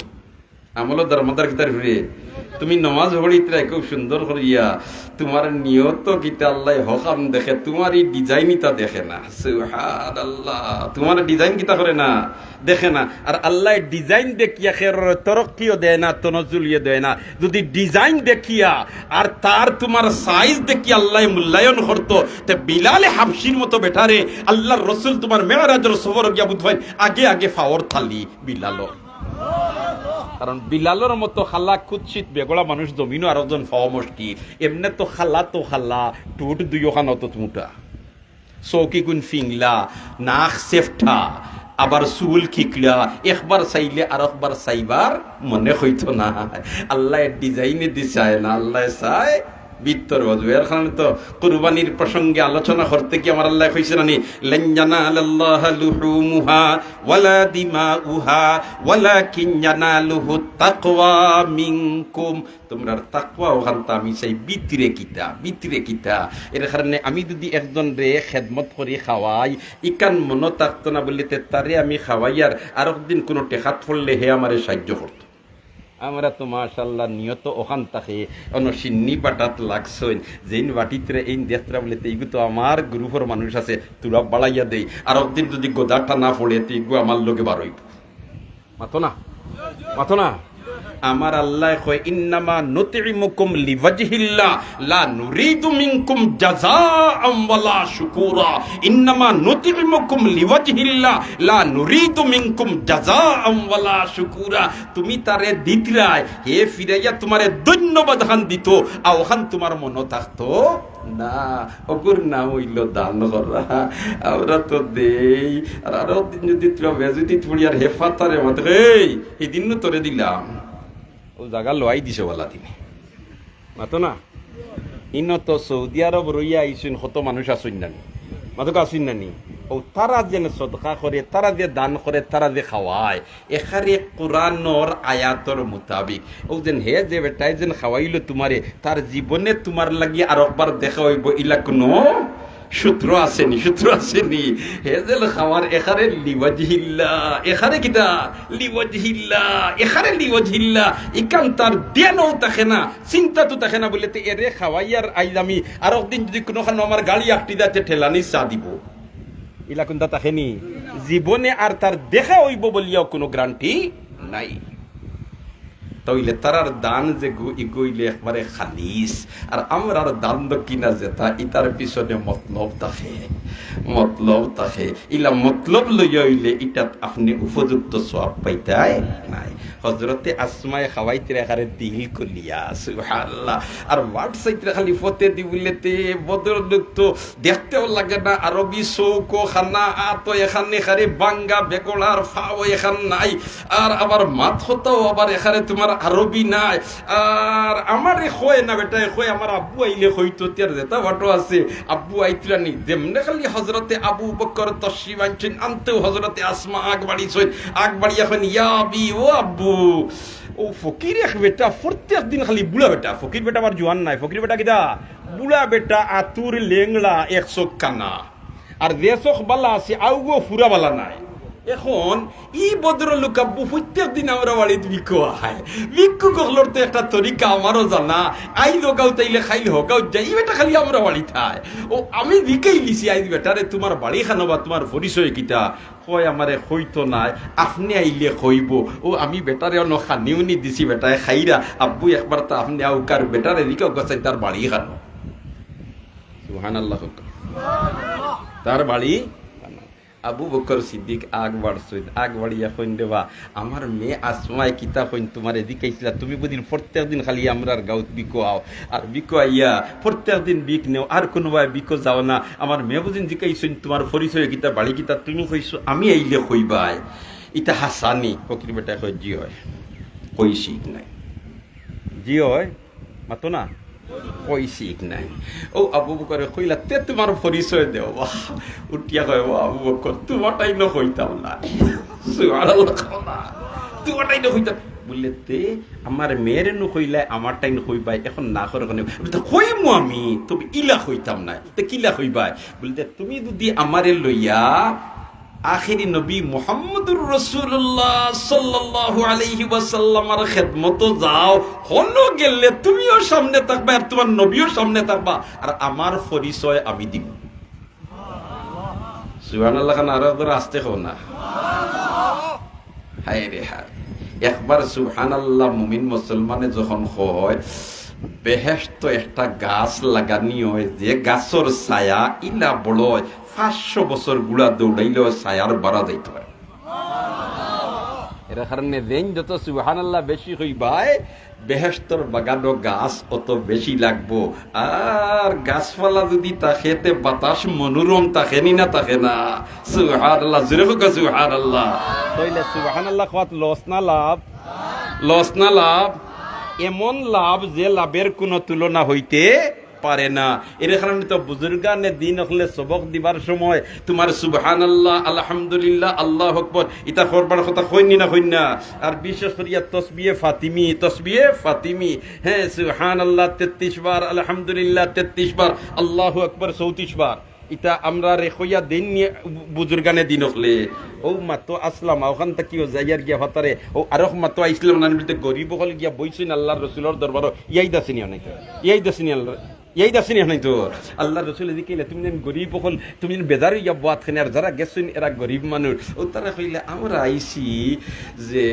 আমলর দারমাদার কিতার উপরে? তুমি নমাজ পড়িতরায় খুব সুন্দর করিয়া, তুমার নিয়ত কিতা আল্লায় হকল দেখে, তুমার ই design ইতা দেখে না। সুবহানাল্লাহ, তুমার design কিতা করে না? দেখে না। আর আল্লায় design দেখিয়া কেউরর তরক্কিও দেয় না, তনজ্জুলিও দেয় না। যুদি design দেখিয়া আর তার তুমার size দেখিয়া আল্লায় মূল্যায়ন করতো, তে বিলালে হাবশির মতো বেটারে আল্লার রসুল তুমার মেরাজর সফর গিয়া বুঝবাইন আগে আগে পাওর তালি বিলালর। কারণ বিলালর মতো কালা কুৎসিত বেগড়া মানুষ জমিনো আরকজন পাওয়া মুশকিল। এমনে তো কালা তো কালা, ঠুট দুইওখান অত মুটা, চউখ ইগুন ফিংলা, নাক চেফটা, আবার চুল খিকলা, একবার চাইলে আরকবার চাইবার মনে অইতো না। আল্লায় design এ দি চায় না, আল্লায় চায় ভিতর বাজু। এর কারণে তো কুরবানির প্রসঙ্গে আলোচনা করতে গিয়া আমার আল্লায় কইছে না নি, "লান ইয়ানালাল্লাহা লুহুমুহা ওয়ালা দিমাউহা ওয়ালাকিন ইয়ানালুহুত তাকওয়া মিনকুম।" তুমরার তাকওয়া অখানতা আমি চাই, ভিতরে কিতা, ভিতরে কিতা। এর কারণে আমি যুদি একজনরে খেদমত করি, খাওয়াই, ইখান মনো থাকতো না বুলে, তে তারে আমি খাওয়াইয়ার আরক দিন কুনু টেকাত পড়লে হে আমারে সাইয্য করতো। আমরা তো মাশাআল্লাহ নিয়ত অখান থাকে, অনো শিন্নি বাটাত লাগছইন, যেইন বাটিতরে এইন দেখতরা বুলে, তে ইগু তো আমার গ্রুপর মানুষ আছে, থুড়া বাড়াইয়া দেই, আরক দিন যুদি গদা টানা পড়ে, তে ইগু আমার লগে বারইবো। মাতো না, মাতো না। আমার আল্লায় কয়, "ইন্নামা নুতইমুকুম লিওয়াজহিল্লাহ, লা নুরিদু মিনকুম জাযাআম ওয়ালা শুকুরা। ইন্নামা নুতইমুকুম লিওয়াজহিল্লাহ, লা নুরিদু মিনকুম জাযাআম ওয়ালা শুকুরা।" তুমি তারে দিতরায়, হে ফিরাইয়া তুমারে ধন্যবাদ খান দিতো, আর অখান তুমার মনো থাকতো না। অগুর নাম অইলো দান করা। আমরা তো দেই, আর আরক দিন যুদি তুরা বেজুদিত পড়ি আর হে ফাতারে মাতে, "এই, হিদিন নু তোরে দিলাম।" অউ জাগা লওয়াই দিছে বালা দিনে। মাতো না? ইনো তো সৌদি আরব রইয়া আইছইন, কত মানুষ আছইন না নি? মাতো আছইন না নি? অউ তারা যেন সদকা করে, তারা যে দান করে, তারা যে খাওয়ায়, এখারে কোরআনর আয়াতর মোতাবিক। অউ যেন হে যে বেটায় যেন খাওয়াইলো তুমারে, তার জীবনে তুমার লাগি আরকবার দেখা অইবো, ইলা কুনু সূত্র আছে নি, সূত্র আছে নি। হে যে খাওয়ার এখারে লিওয়াজহিল্লাহ, এখারে কিতা? লিওয়াজহিল্লাহ, এখারে লিওয়াজহিল্লাহ। ইখান তার ধ্যানও থাকে না, চিন্তা তো থাকে না বুলে, তে এরে খাওয়াইয়ার আইজ আমি আরক দিন যুদি কুনুখানো আমার গাড়ি আটকি যায়, তে ঠেলানি চা দিবো। ইলা কুন্তা থাকে নি? জীবনে আর তার দেখা অইবো বুলিয়াও কুনু গ্যারান্টি নাই। তাইলে তারার দান যেগু, ইগু অইলে একবারে খালিস। আর আমরার দান দক্ষিণা যেতা, ইতার পিছনে মতলব থাকে, মতলব থাকে। ইলা মতলব লইয়া অইলে ইটাত আপনে উপযুক্ত সওয়াব পাইতায় নায়। হজরতে আসমায় খাওয়াইতরা এখারে দিল খুলিয়া, সুবহানাল্লাহ। আর ওয়াট চাইতরা খালি ফতেদি বুলে তে ভদ্রলোক তো দেখতেও লাগে না, আরবি চউখ খানা, আতো এখান এখারে ভাঙ্গা, বেগড়ার পাও এখান নাই, আর আবার মাত কথাও আবার এখারে তুমার আরবি নাই। আর আমারে কয় না বেটায়, কয় আমার আব্বু আইলে কইতো, তিয়ার যেতা বাটো আছে, আব্বু আইতরা নি। যেমনে খালি হজরতে আবু বকর তশরিফ আনছইন, আনতেউ হজরতে আসমা আগ বাড়িছইন, আগ বাড়িয়া কইন, "ইয়া আবি, ও আব্বু।" অউ ফকির এক বেটা, প্রত্যেক দিন খালি বুড়া বেটা, ফকির বেটা আবার জোয়ান নায়, ফকির বেটা কিতা? বুড়া বেটা, আতুর লেংড়া, এক চউখ কানা। আর যে চউখ বালা আছে, অউগু পুরা বালা নায়। এখন ই ভদ্রলোক আব্বু প্রত্যেক দিন আমরা বাড়িত ভিক্ষু আয়। ভিক্ষুক অকলর তো একটা তরিকা আমারও জানা, আইজ অউ গাঁওত আইলে কাইল হউ গাঁওত যায়, ই বেটা খালি আমরা বাড়িত আয়। অউ আমি জিকাইলিছি আইজ বেটারে, তুমার বাড়ি খানো বা তুমার পরিচয় কিতা? কয়, আমারে কইতো নায়, আপনে আইলে কইবো। অউ আমি বেটারে অনো খানি উনি দিছি, বেটায় খাইরা, আব্বু একবার তো আপনে আউক্কা, বেটারে জিকাউক্কা চাইন তার বাড়ি খানো। সুবহানাল্লাহ কউক্কা। তার বাড়ি খানো। আবু বকর সিদ্দিক আগ বাড়ছইন, আগ বাড়িয়া কইন, রে বা, আমার মেয়ে আসমা কিতা কইন তুমারে জিকাইছিলা, তুমি বুঝিন প্রত্যেক দিন খালি আমরার গাঁওত ভিক্ষু আও, আর ভিক্ষু আইয়া প্রত্যেক দিন ভিক নেও, আর কুনুবায় ভিক্ষু যাও না। আমার মেয়ে বুঝিন জিকাইছইন তুমার পরিচয় কিতা, বাড়ি কিতা, তুমি কইছো আমি আইলে কইবায়। ইতা হাছা নি? ফকির বেটায় কয়, জি অয়, কইছি নায়। জি অয়, মাতো না, কইছি নায়। অউ আবু বকরে কইলা, তে তুমার পরিচয় দেও। বাহ, উঠিয়া কয়, ও আবু বকর, তুমার টাইনো কইতাম না। সুবহানাল্লাহ, কও না। তুমার টাইনো কইতাম। বুলে, তে আমার মেয়েরে নু কইলায়, আমার টাইন কইবায়, এখন না করে কেনে? বুলে, তে কইমু আমি, তবে ইলা কইতাম নায়। তে কিলা কইবায়? বুলে, তে তুমি যুদি আমারে লইয়া আখেরি নবী মুহাম্মদুর রাসূলুল্লাহ সাল্লাল্লাহু আলাইহি ওয়াসাল্লামর খেদমতো যাও, হনো গেলে তুমিও সামনে থাকবায় আর তুমার নবীও সামনে থাকবা, আর আমার পরিচয় আমি দিমু। সুবহানাল্লাহ খান আরো একবার আস্তে কও না। হায় রে হায়, একবার সুবহানাল্লাহ মুমিন মুসলমানে যখন কয়, বেহেশতো একটা গাছ লাগানি অয়, যে গাছর ছায়া ইলা বড় অয়, পাঁচশো বছর ঘুড়া দৌড়াইলেও ছায়ার বারা যাইতো পারে। এর কারণে যেইন যত সুবহানাল্লাহ বেশি কইবায়, বেহেশতর বাগানো গাছ অত বেশি লাগবো। আর গাছপালা যুদি থাকে, তে বাতাস মনোরম থাকে নি না থাকে না? সুবহানাল্লাহ, জোরে কউক্কা সুবহানাল্লাহ। তাইলে সুবহানাল্লাহ কওয়াত লস না লাভ? লস না লাভ? এমন লাভ যে লাভের কুনু তুলনা হইতে পারে না। এর কারণে তো বুজুর্গানে দিন অকলে সবক দিবার সময় তুমার সুবহানাল্লাহ, আলহামদুলিল্লাহ, আল্লাহু আকবার, ইতা করবার কথা কইন নি না কইন না? আর বিশেষ করিয়া তসবিহে ফাতিমি, তসবিহে ফাতিমি, হ্যাঁ, সুবহানাল্লাহ তেত্রিশ বার, আলহামদুলিল্লাহ তেত্রিশ বার, আল্লাহু আকবার চৌত্রিশ বার। ইতা আমরারে কইয়া দেইন নি বুজুর্গানে দিন অকলে। অউ মাতো আসলাম, অখান থাকিও যাইয়ার গিয়া ফাতারে, অউ আরক মাতো আইছলাম না, বুলতে গরিব অকল গিয়া বইছইন আল্লার রসুলর দরবারো, ইয়াইদ আছে নি অনাইতো? ইয়াইদ আছে নি আল্লার? ইয়াইদ আছে নি অনাইতো? আল্লার রসুলে জিকাইলা, তুমি যেন গরিব অকল, তুমি যেন বেজার অইয়া বওয়াত কেনে, আর যারা গেছইন এরা গরিব মানুষ। অউ তারা কইলা, আমরা আইছি যে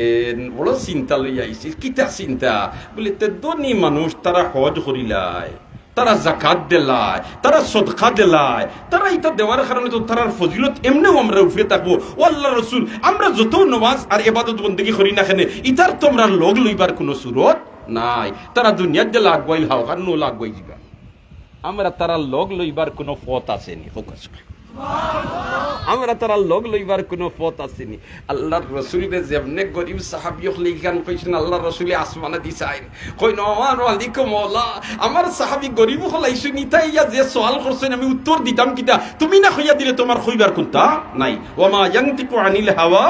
বড় চিন্তা লইয়া আইছি। কিতা চিন্তা? বুলে, তে ধনী মানুষ তারা হজ করিলায়, তারা জাকাত দিলায়, তারা সদকা দিলায়, তারা ইতা দেওয়ার কারণে তো তারার ফজিলত এমনেও আমরার উপরে থাকবো। ও আল্লার রসুল, আমরা যত নমাজ আর এবাদত বন্দেগি করি না কেনে, ইতার তো আমরার লগ লইবার কুনু সুরত নাই। তারা দুনিয়াত যেলা আগুয়াইল, হাওখানো অলা আগুয়াই যিবা। আমরা তারার লগ লইবার কুনু পথ আছে নি? কউক্কা সুবহানাল্লাহ। আমরা তারার লগ লইবার কুনু পথ আছে নি? আল্লার রসুলরে যেমনে গরিব সাহাবী অকলে ইখান কইছইন, আল্লার রসুলে আসমানেদি চাইন, কইন, "ও আমার মালিক, ও মওলা, আমার সাহাবী গরিব অকল আইছইন, ইতায় ইয়া যে সওয়াল করছইন, আমি উত্তর দিতাম কিতা? তুমি না কইয়া দিলে তুমার কইবার কুন্তা নাই।" ওয়া মা ইয়ানতিকু আনিল হাওয়া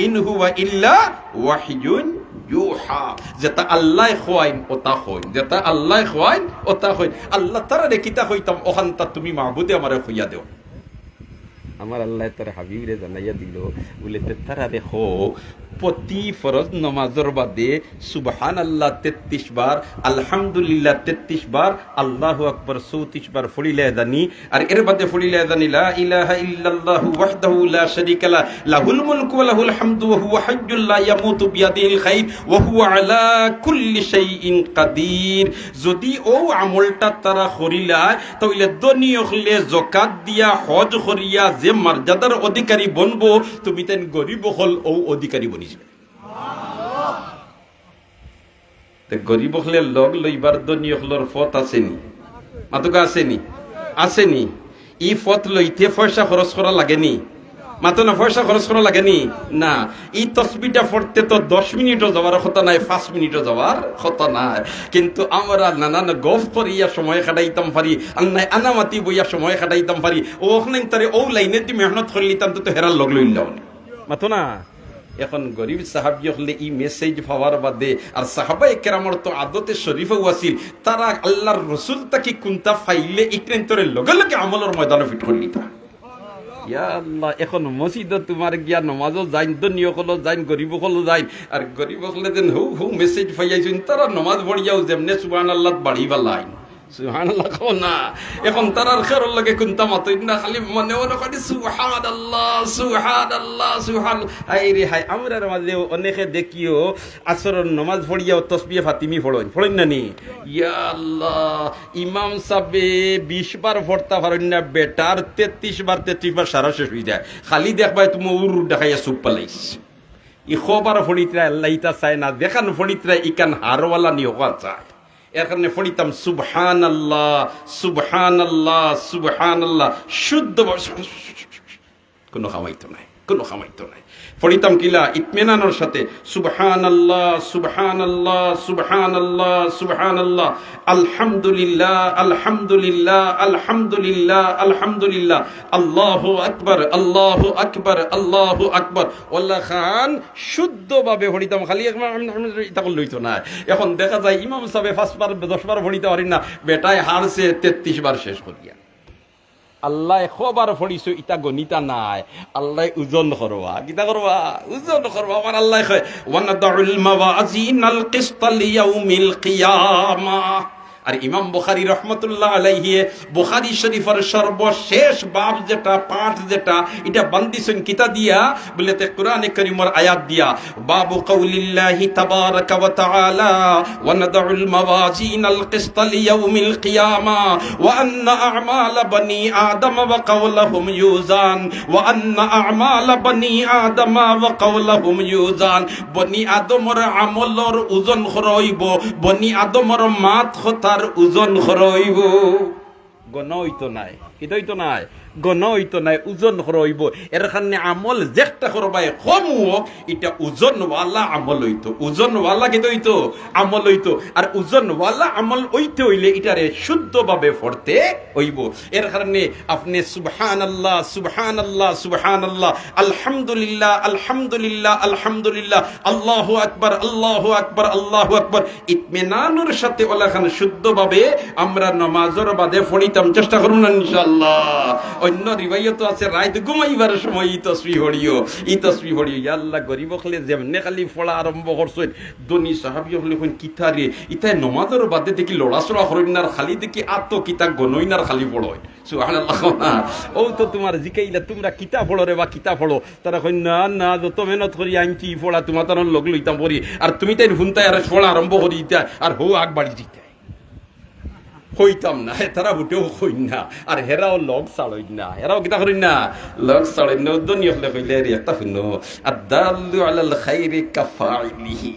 ইন হুয়া ইল্লা ওয়াহয়ুন ইউহা। যেটা আল্লায় কওয়াইন, ওটা কইন। যেটা আল্লায় কওয়াইন, ওটা কইন। আল্লায় তারারে কিতা কইতাম, অখানতা তুমি মাবুদে আমারে কইয়া দেও। আমার আল্লায় তার হাবিবরে জানাইয়া দিল, বুলে, তে তারারে কও, প্রতি ফরজ নমাজর বাদে সুবহানাল্লাহ তেত্রিশ বার, আলহামদুলিল্লাহ তেত্রিশ বার, আল্লাহু আকবার চৌত্রিশ বার পড়িলে জানি, আর এর বাদে পড়িলে জানি, লা ইলাহা ইল্লাল্লাহু ওয়াহদাহু লা শারীকা লাহ, লাহুল মুলকু ওয়া লাহুল হামদু ওয়া হুয়া হাইয়্যুল লা ইয়ামুতু বিয়াদিহিল খাইর ওয়া হুয়া আলা কুল্লি শাইইন কাদির। যদি অউ আমলটা তারা করিলায়, তাইলে ধনী অকলে জকাত দিয়া, হজ করিয়া যে মর্যাদার অধিকারী বনবো, তুমি তাইন গরিব অকল অউ অধিকারী বনি যিবায়। তে গরিব অকলে লগ লইবার ধনী অকলর পথ আছে নি? মাতউক্কা, আছে নি? আছে নি? ই পথ লইতে পয়সা খরচ করা লাগে নি? মাতো না, পয়সা খরচ করা লাগে নি? না। ই তসবিটা পড়তে তো দশ মিনিটও যাওয়ার কথা নায়, পাঁচ মিনিটও যাওয়ার কথা নায়। কিন্তু আমরা নানান গফ করিয়া সময় কাটাইতাম পারি, আর নায় আনামাতি বইয়া সময় কাটাইতাম পারি। অউ অখনাইন তারে অউ লাইনেদি মেহনত করিলিতাম, তে তো হেরার লগ লইলাম নি। মাতো না? এখন গরিব সাহাবী অকলে ই message পাওয়ার বাদে, আর সাহাবায়ে কেরামর তো আদতে শরীফও আছিল, তারা আল্লার রসুল থাকি কুন্তা পাইলে ইকরাইন্তরে লগে লগে আমলর ময়দানো fit করিলিতা। ইয়া আল্লাহ, এখন মসজিদো তুমার গিয়া নমাজও যাইন, ধনী অকলও যাইন, গরিব অকলও যাইন, আর গরিব অকলে যেন হউ হউ message পাইয়াইছইন, তারা নমাজ পড়িয়াও যেমনে সুবহানাল্লাহ বাড়ি বালাইন। সুবহানাল্লাহ কও না। এখন তারার খেরর লগে কুন্তা মাতইন না, খালি মনে মনে কইন, "সুবহানাল্লাহ, সুবহানাল্লাহ, সুবহানাল্লাহ।" হায় রে হায়, আমরার মাঝেও অনেকে দেখিও, আসরর নমাজ পড়িয়াও তসবিহে ফাতিমি পড়ইন, পড়ইন না নি? ইয়া আল্লাহ, ইমাম সাবে বিশ বার পড়তা পারইন না বেটার, তেত্রিশ বার, তেত্রিশ বার সারা শেষ অইযায়। খালি দেখবায় তুমি উর দেখাইয়া চুপ পালাইছ। ই খবর পড়িতরা আল্লাহ ইতা চায় না, যেখান পড়িতরা ইখান হারওয়ালা নিয়কা চায়। এর কারণে পড়িতাম সুবহানাল্লাহ, সুবহানাল্লাহ, সুবহানাল্লাহ, শুদ্ধ বা-, কোনো কামাইতো নাই, কোনো কামাইতো নাই। পড়িতাম কিলা ইতমিনানর সাথে, সুবহানাল্লাহ, সুবহানাল্লাহ, সুবহানাল্লাহ, সুবহানাল্লাহ, আলহামদুলিল্লাহ, আলহামদুলিল্লাহ, আলহামদুলিল্লাহ, আলহামদুলিল্লাহ, আল্লাহু আকবার, আল্লাহু আকবার, আল্লাহু আকবার। ওলা খান শুদ্ধভাবে পড়িতাম, খালি একবার ইতা করলে অইতো না। এখন দেখা যায় ইমাম সাবে পাঁচবার, দশবার পড়িতা পারইন না, বেটায় হারছে তেত্রিশ বার শেষ করিয়া। আল্লায় খবর পড়িছো, ইতা গনিতা নায়, আল্লায় ওজন করবা। কিতা করবা? ওজন করবা। আমার আল্লায় কয়, "ওয়ানাদাউল মাওয়াজিনাল কিসতা লিয়াউমিল কিয়ামা।" আর ইমাম বুখারী রহমতুল্লাহ আলাইহি বুখারী শরীফর সর্বশেষ বাব যেটা, পাঠ যেটা, ইটা বান্ধিছইন কিতা দিয়া? বলে তে কোরআনে করিমর আয়াত দিয়া। باب قول الله تبارك وتعالى: ونضع الموازين القسط ليوم القيامة وأن أعمال بني آدم وقولهم يوزن، وأن أعمال بني آدم وقولهم يوزن। বনি আদমর আমলর ওজন করা অইবো, বনি আদমর মাত কথার ওজন করা অইবো। গনা অইতো নায়, কিতা অইতো নায়? গনা অইতো নায়, ওজন করা অইবো। এর কারণে আমল যেকটা করবায়, কম অউক, ইটা ওজনওয়ালা আমল অইতো। ওজনওয়ালা কিতা অইতো? আমল অইতো। আর ওজনওয়ালা আমল অইতে অইলে ইটারে শুদ্ধভাবে পড়তে অইবো। এর কারণে আপনে সুবহানাল্লাহ, সুবহানাল্লাহ, সুবহানাল্লাহ, আলহামদুলিল্লাহ, আলহামদুলিল্লাহ, আলহামদুলিল্লাহ, আল্লাহু আকবার, আল্লাহু আকবার, আল্লাহু আকবার। ইতমিনানর সাথে ওলাখান শুদ্ধভাবে আমরা নমাজর বাদে পড়িতাম, চেষ্টা করমু না ইনশাআল্লাহ। অন্য রিওয়ায়াতও আছে, রাইত ঘুমাইবার সময় ই তসবিহ পড়িও, ই তসবিহ পড়িও। ইয়া আল্লাহ, গরিব অকলে যেমনে খালি পড়া আরম্ভ করছইন, ধনী সাহাবী অকলে কইন, "কিতা রে, ইতায় নমাজর বাদে দেখি লড়াচড়া করইন না, আর খালি দেখি আতো কিতা গনইন আর খালি পড়ইন।" সুবহানাল্লাহ না? অউ তো তুমার জিকাইলা, "তুমরা কিতা পড়ো রে বা কিতা পড়ো?" তারা কইন, "না, না, যত মেহনত করি আনছি ই পড়া, তুমার তার লগ লইতাম পড়ি, আর তুমি তাইন হুনতায় আর পড়া আরম্ভ করি দিতায়, আর হউ আগ বাড়ি দিতায়।" কইতাম না, তারা বুটেও কইন না, আর হেরাও লগ ছাড়ইন না, হেরাও কিতা করইন না, লগ ছাড়ইন না। উদ্দনি অকলে কইলে, "রে, একটা হুনো, আদ-দাল্লু আলাল খাইরি কাফাইলিহি।"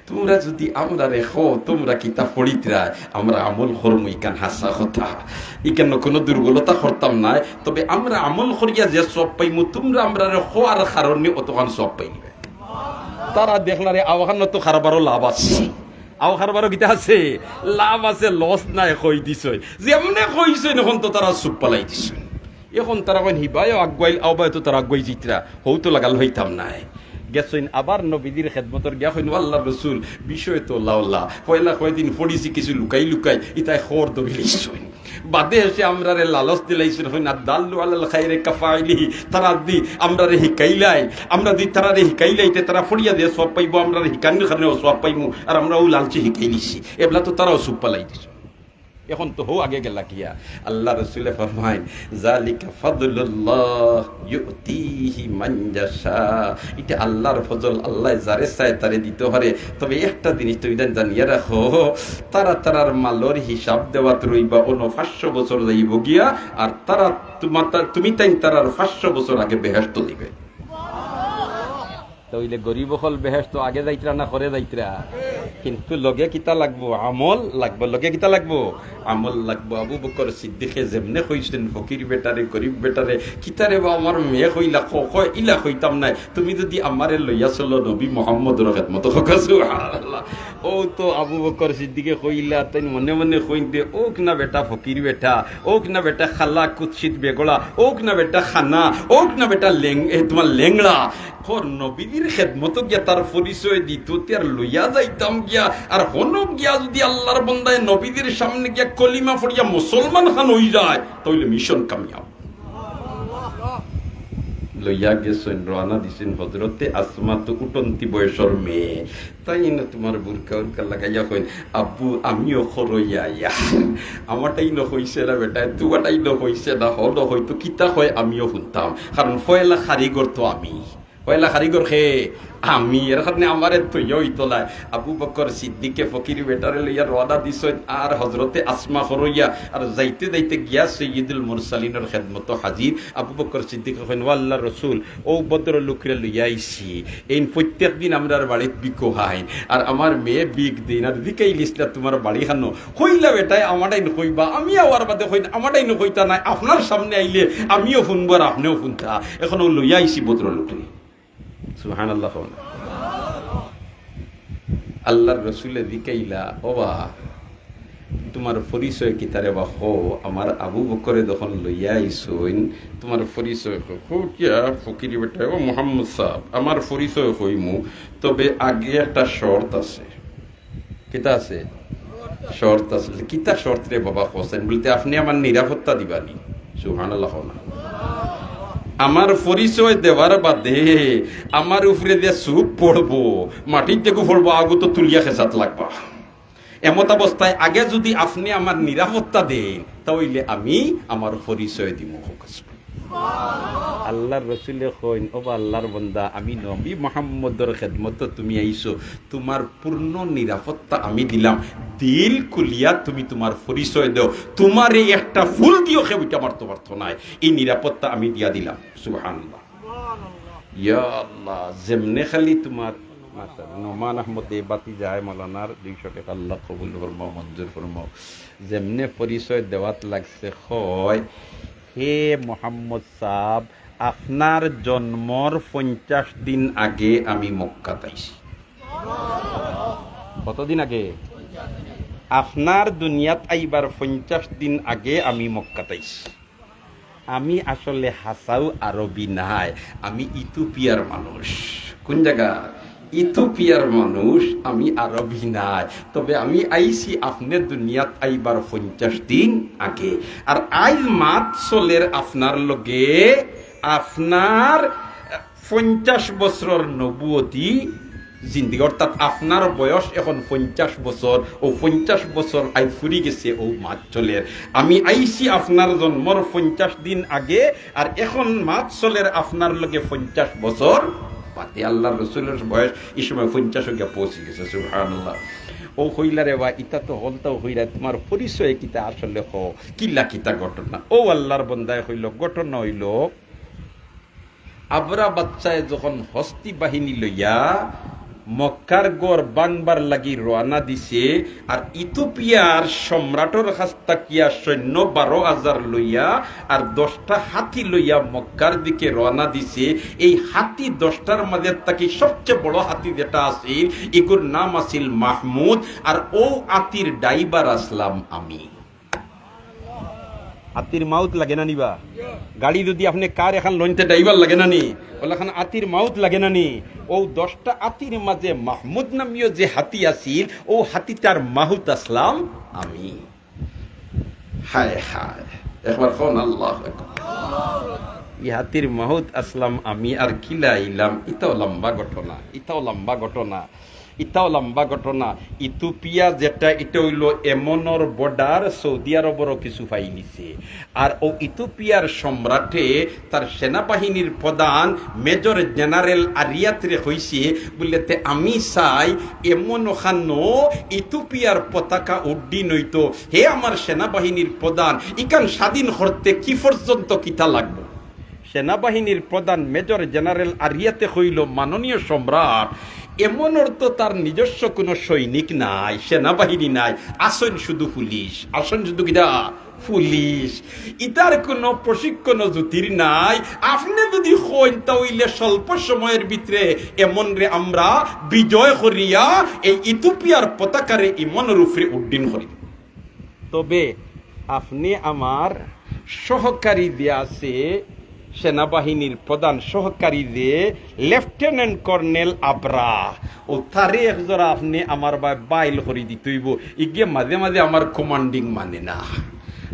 তুমরা যুদি আমরারে কও, তুমরা কিতা পড়িতরা, আমরা আমল করমু, ইখান হাছা কথা। ইখান কুনু দুর্বলতা করতাম নায়, তবে আমরা আমল করিয়া যে সওয়াব পাইমু, তুমরা আমরারে কওয়ার কারণে অতখান সওয়াব পাইলিবায়। তারা দেখলা রে, আওখানো তো কারবারও লাভ আছে, আও কারবারও কিতা আছে, লাভ আছে, লস নাই, কই দিছইন। যেমনে কইছইন, এখন তো তারা চুপ পালাই দিছইন। এখন তারা কইন, "হিবায়ও আগুয়াইল, আওবায় তো তারা আগুয়াই যিতরা, হউ তো লাগাল অইতাম নায়।" গেছইন আবার নবীজির খেদমতর গিয়া কইন, "ও আল্লাহর রসুল, বিষয় তো লাউলা, পয়লা কয়দিন পড়িছি কিছু লুকাই লুকাই, ইতায় খবর ধরিলিছইন। বাদে এসে আমরারে লালচ দিলাইছইন, কইন, আদ-দাল্লু আলাল খাইরি কাফাইলিহি, তারা দি আমরারে হিকাইলাই, আমরা দি তারারে হিকাইলাই, তে তারা পড়িয়া যে সওয়াব পাইবো, আমরারে হিকানির কারণেও সওয়াব পাইমু, আর আমরা অউ লালচে হিকাইলিছি।" এবলা তো তারাও চুপ পালাই দিছইন। এখন তো হউ আগে গেলা গিয়া। আল্লাহর রসুলে ফরমাইন, "জালিকা ফাদলুল্লাহ ইউতিহি মান ইয়াশা।" ইটা আল্লাহর ফজল, আল্লায় যারে চায় তারে দিতো পারে। তবে একটা জিনিস তুমি জান-, জানিয়া রাখো, তারা তারার মালর হিসাব দেওয়াত রইবা, অনো পাঁচশো বছর যাইবো গিয়া, আর তারা তুমার তা-, তুমি তাইন তারার পাঁচশো বছর আগে বেহেশতো যিবায়। তে অইলে গরিব অকল বেহেশতো আগে যাইতরা না পরে যাইতরা? কিন্তু লগে কিতা লাগবো? আমল লাগবো। লগে কিতা লাগবো? আমল লাগবো। আবু বকর সিদ্দিকে যেমনে কইছইন, "ফকির বেটারে, গরিব বেটারে, কিতারে বা আমার মেয়ে কইলা, ক-, কয়, ইলা কইতাম নায়। তুমি যুদি আমারে লইয়া চলো নবী মুহাম্মদর খেদমতো।" কউক্কা সুবহানাল্লাহ। অউ তো আবু বকর সিদ্দিকে কইলা, তাইন মনে মনে কইন দে, "অউক না বেটা ফকির বেটা, অউক না বেটা কালা কুৎসিত বেগড়া, অউক না বেটা কানা, অউক না বেটা লেং-, এ, তুমার লেংড়া।" কর নবীজির খেদমতো গিয়া তার পরিচয় দিতো, তে আর লইয়া যাইতাম গিয়া। আর হনো গিয়া যুদি আল্লাহর বন্দায় নবীজির সামনে গিয়া কলিমা পড়িয়া মুসলমান খান অইযায়, তে অইলে মিশন কামিয়াব। লইয়া গেছইন, রওয়ানা দিছইন হজরতে আসমা, তো উঠন্তি বয়সর মেয়ে। তাইন তুমার বুরকা উরকা লাগাইয়া কইন, "আব্বু, আমিও খরইয়া আইয়া।" আমাটাই ন কইছে না বেটায়, তুমাটাই ন কইছে না, হ ন কইতো কিতা কয় আমিও হুনতাম, কারণ পয়লা কারিগর তো আমি। পয়লা কারিগর কে? আমি। এর কারণে আমারে থইয়া অইতো নায়। আবু বকর সিদ্দিকে ফকির বেটারে লইয়া রওয়ানা দিছইন, আর হজরতে আসমা খরইয়া, আর যাইতে যাইতে গিয়া সৈয়দুল মুরসালিনর খেদমতো হাজির। আবু বকর সিদ্দিকে কইন, "ও আল্লার রসুল, অউ ভদ্রলোকরে লইয়া আইছি, এইন প্রত্যেক দিন আমরার বাড়িত ভিকো খাইন, আর আমার মেয়ে ভিক দেইন, আর জিকাইলিস না তুমার বাড়ি খানো, কইলা বেটায় আমাটাইন কইবা, আমি আওয়ার বাদে কইন আমাটাইন কইতা নায়, আপনার সামনে আইলে আমিও হুনবো আর আপনেও হুনতা, এখন অউ লইয়া আইছি ভদ্রলোকরে।" সুবহানাল্লাহ কও না। আল্লার রসুলে জিকাইলা, "ও বা, তুমার পরিচয় কিতা রে বা? কও, আমার আবু বকরে যখন লইয়া আইছইন, তুমার পরিচয় কও।" কও কিয়া ফকিরি বেটায়, "ও মোহাম্মদ সাব, আমার পরিচয় কইমু, তবে আগে একটা শর্ত আছে।" কিতা আছে? শর্ত আছে। "কিতা শর্ত রে বাবা?" কইন। বলতে, "আপনে আমার নিরাপত্তা দিবানি।" সুবহানাল্লাহ কও না। "আমার পরিচয় দেওয়ার বাদে আমার উপরে যে চুপ পড়বো, মাটির দেখু পড়বো, আগু তো তুলিয়া খেসাত লাগবা। এমত অবস্থায় আগে যদি আপনে আমার নিরাপত্তা দেইন, তা অইলে আমি আমার পরিচয় দিমু।" আল্লার রসুলে কইন, "ও বা আল্লার বন্দা, আমি নবী মোহাম্মদর খেদমতো তুমি আইছো, তুমার পূর্ণ নিরাপত্তা আমি দিলাম। দিল খুলিয়া তুমি তুমার পরিচয় দেও। তুমারে একটা ফুল দিও কেউ ইটা মারতো পারতো নায়। এই নিরাপত্তা আমি দিয়া দিলাম।" সুবহানাল্লাহ। ইয়া আল্লাহ, যেমনে খালি তুমার মাতা নোমান আহমদ এই বাতি যায় মৌলানার দুইশো টাকা আল্লাহ কবুল ফরমাও, মঞ্জুর ফরমাও। যেমনে পরিচয় দেওয়াত লাগছে, কয়, "হে মোহাম্মদ সাব, আপনার জন্মর পঞ্চাশ দিন আগে আমি মক্কাত আইছি।" কতদিন আগে? আপনার দুনিয়াত আইবার পঞ্চাশ দিন আগে আমি মক্কাত আইছি। আমি আসলে হাছাউ আরবি নায়, আমি ইথিওপিয়ার মানুষ। কোন জাগা? ইথিওপিয়ার মানুষ, আমি আরবি নায়। তবে আমি আইছি আপনে দুনিয়াত আইবার পঞ্চাশ দিন আগে। আর আইজ মাত চলের আপনার লগে, আপনার পঞ্চাশ বছরর নবুয়তি জিন্দিগি, অর্থাৎ আপনার বয়স এখন পঞ্চাশ বছর, অউ পঞ্চাশ বছর আইজ ফুরি গেছে, অউ মাত চলের। আমি আইছি আপনার জন্মর পঞ্চাশ দিন আগে, আর এখন মাত চলের আপনার লগে পঞ্চাশ বছর বাদে। আল্লার রসুলর বয়স ই সময় পঞ্চাশো গিয়া পৌঁছি গেছে। সুবহানাল্লাহ। অউ কইলা, "রে বা, ইতা তো হকলতাউ কইরায়, তুমার পরিচয় কিতা আসলে কও, কিলা কিতা ঘটনা?" অউ আল্লার বন্দায় কইলো, ঘটনা অইলো, আবরা বাদশায় যখন হস্তি বাহিনী লইয়া মক্কার গড় ভাংবার লাগি রওয়ানা দিছে, আর ইথিওপিয়ার সম্রাটর কাছ থাকিয়া সৈন্য বারো হাজার লইয়া আর দশটা হাতি লইয়া মক্কার দিকে রওয়ানা দিছে, এই হাতি দশটার মাঝে থাকি সবচেয়ে বড় হাতি যেটা আছিল, ইগুর নাম আছিল মাহমুদ, আর অউ হাতির ড্রাইভার আছলাম আমি। হাতির মাউত লাগে না নি বা? গাড়ি যদি আপনে কার এখান লইন তে ড্রাইভার লাগে না নি? অলাখান হাতির মাউত লাগে না নি? অউ দশটা হাতির মাঝে মাহমুদ নামীয় যে হাতি আছিল, অউ হাতিটার মাউত আছলাম আমি। হায় হায়, একবার কও না আল্লাহু আকবার। ই হাতির মাউত আছলাম আমি আর কিলা আইলাম, ইতাও লম্বা ঘটনা, ইতাও লম্বা ঘটনা। ইতাও লম্বা ঘটনা। ইথিওপিয়া যেটা, ইটা অইলো এমনর বর্ডার, সৌদি আরবরও কিছু পাইলিছে। আর অউ ইথিওপিয়ার সম্রাটে তার সেনাবাহিনীর প্রধান মেজর জেনারেল আরিয়াতরে কইছে, বুলে, "তে আমি চাই এমন অখানো ইথিওপিয়ার পতাকা উড্ডীন অইতো। হে আমার সেনাবাহিনীর প্রধান, ইখান স্বাধীন করতে কি পর্যন্ত কিতা লাগবো?" সেনাবাহিনীর প্রধান মেজর জেনারেল আরিয়াতে কইলো, "মাননীয় সম্রাট, এমনর তো তার নিজস্ব কুনু সৈনিক নাই, সেনাবাহিনী নাই, আছইন শুধু পুলিশ, আছইন শুধু কিতা? পুলিশ। ইতার কুনু প্রশিক্ষণ জুতির নাই। আপনে যদি কইন, তা অইলে স্বল্প সময়র ভিতরে এমনরে আমরা বিজয় করিয়া এই ইথিওপিয়ার পতাকারে ইমনর উপরে উড্ডীন করি।" তবে আপনে আমার সহকারী যে আছে, সেনাবাহিনীর প্রধান সহকারী যে লেফটেন্যান্ট কর্নেল আবরা, অউ তারে একজরা আপনে আমার বায় বাইল করি দিতে অইবো। ইগে মাঝে মাঝে আমার কমান্ডিং মানে না,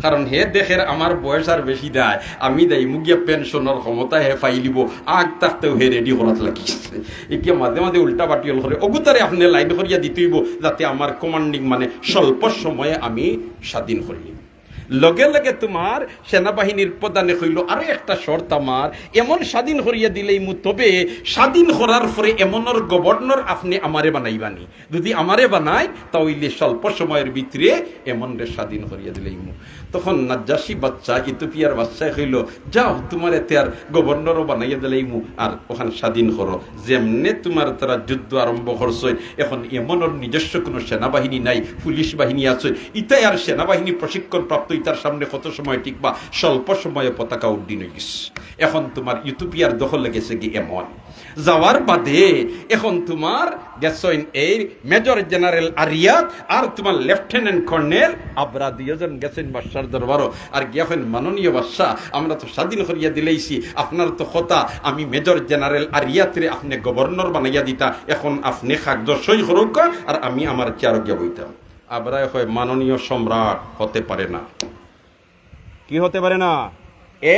কারণ হে দেখের আমার বয়স আর বেশি দায়, আমি যাইমু গিয়া পেনশনর ক্ষমতা হে পাইলিবো, আগ থাকতেউ হে রেডি করাত লাগিছে। ইগিয়া মাঝে মাঝে উল্টা বাটিল করে, অগুতারে আপনে লাইন করিয়া দিতে অইবো, যাতে আমার কমান্ডিং মানে স্বল্প সময়ে আমি স্বাধীন করিলিমু। লগে লগে তুমার সেনাবাহিনীর প্রধানে কইলো, আরো একটা শর্ত আমার, এমন স্বাধীন করিয়া দিলাইমু, তবে স্বাধীন করার পরে এমনর গভর্নর আপনে আমারে বানাইবানি। যদি আমারে বানায়, তা অইলে স্বল্প সময়র ভিতরে এমনরে স্বাধীন করিয়া দিলাইমু। তখন নাজ্জাশী বাদশা, ইথিওপিয়ার বাদশায় কইলো, যাও, তুমারে তে আর গভর্নরও বানাইয়া দিলাইমু, আর অখান স্বাধীন করো। যেমনে তুমার তারা যুদ্ধ আরম্ভ করছইন, এখন এমনর নিজস্ব কুনু সেনাবাহিনী নাই, পুলিশ বাহিনী আছে, ইতায় আর সেনাবাহিনী প্রশিক্ষণ প্রাপ্ত, ইতার সামনে কত সময় টিকবা, স্বল্প সময়ে পতাকা উড্ডীন অইগেছে। এখন তুমার ইথিওপিয়ার দখলে গেছেগি এমন। যাওয়ার বাদে এখন তুমার গেছইন এই মেজর জেনারেল আরিয়াত আর তুমার লেফটেন্যান্ট কর্নেল আবরা, দুইজন গেছইন বাদশার দরবারো, আর গিয়া কইন, মাননীয় বাদশা, আমরা তো স্বাধীন করিয়া দিলাইছি, আপনার তো কথা আমি মেজর জেনারেল আরিয়াতরে আপনে গভর্নর বানাইয়া দিতা, এখন আপনে কাগজো সই করউক্কা, আর আমি আমার চেয়ারো গিয়া বইতাম। আবরায় কয়, মাননীয় সম্রাট, হতে পারে না। কি হতে পারে না?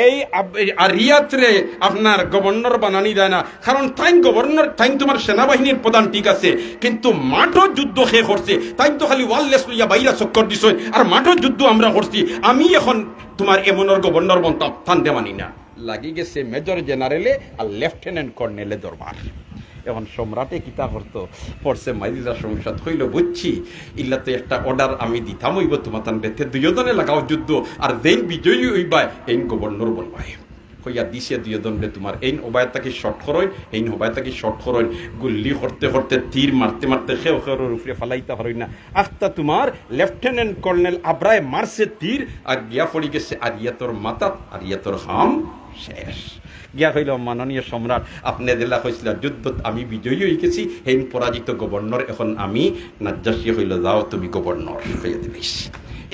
এই আব-, এই আরিয়াতরে আপনার গভর্নর বানানি যায় না, কারণ তাইন গভর্নর, তাইন তুমার সেনাবাহিনীর প্রধান, ঠিক আছে, কিন্তু মাঠো যুদ্ধ কে করছে? তাইন তো খালি ওয়ারলেস লইয়া বাইরা চক্কর দিছইন, আর মাঠো যুদ্ধ আমরা করছি। আমি এখন তুমার এমনর গভর্নর বনতাম, তানরে মানি না। লাগি গেছে মেজর জেনারেলে আর লেফটেন্যান্ট কর্নেলে দরবার। এখন সম্রাটে কিতা করতো, পড়ছে মাইজিলা সংসদ, কইলো, বুঝছি, ইলা তো একটা অর্ডার আমি দিতাম অইবো তুমাতানরে, তে দুইওজনে লাগাও যুদ্ধ, আর যেইন বিজয়ী অইবায় এইন গভর্নর বনবায়। কইয়া দিছে দুইওজনরে, তুমার এইন ওবায় থাকি শট করইন, এইন ওবায় থাকি শট করইন, গুল্লি করতে করতে, তীর মারতে মারতে কেউ কেউর উপরে ফালাইতা পারইন না। আখতা তুমার লেফটেন্যান্ট কর্নেল আবরায় মারছে তীর, আর গিয়া পড়ি গেছে আরিয়াতর মাথাত, আরিয়াতর কাম শেষ। গিয়া কইলো, মাননীয় সম্রাট, আপনে যেলা কইছিলা যুদ্ধত আমি বিজয়ী অইগেছি, হেইন পরাজিত গভর্নর, এখন আমি নাজ্জাশী। কইলো, যাও তুমি গভর্নর, কইয়া দিলাইছি।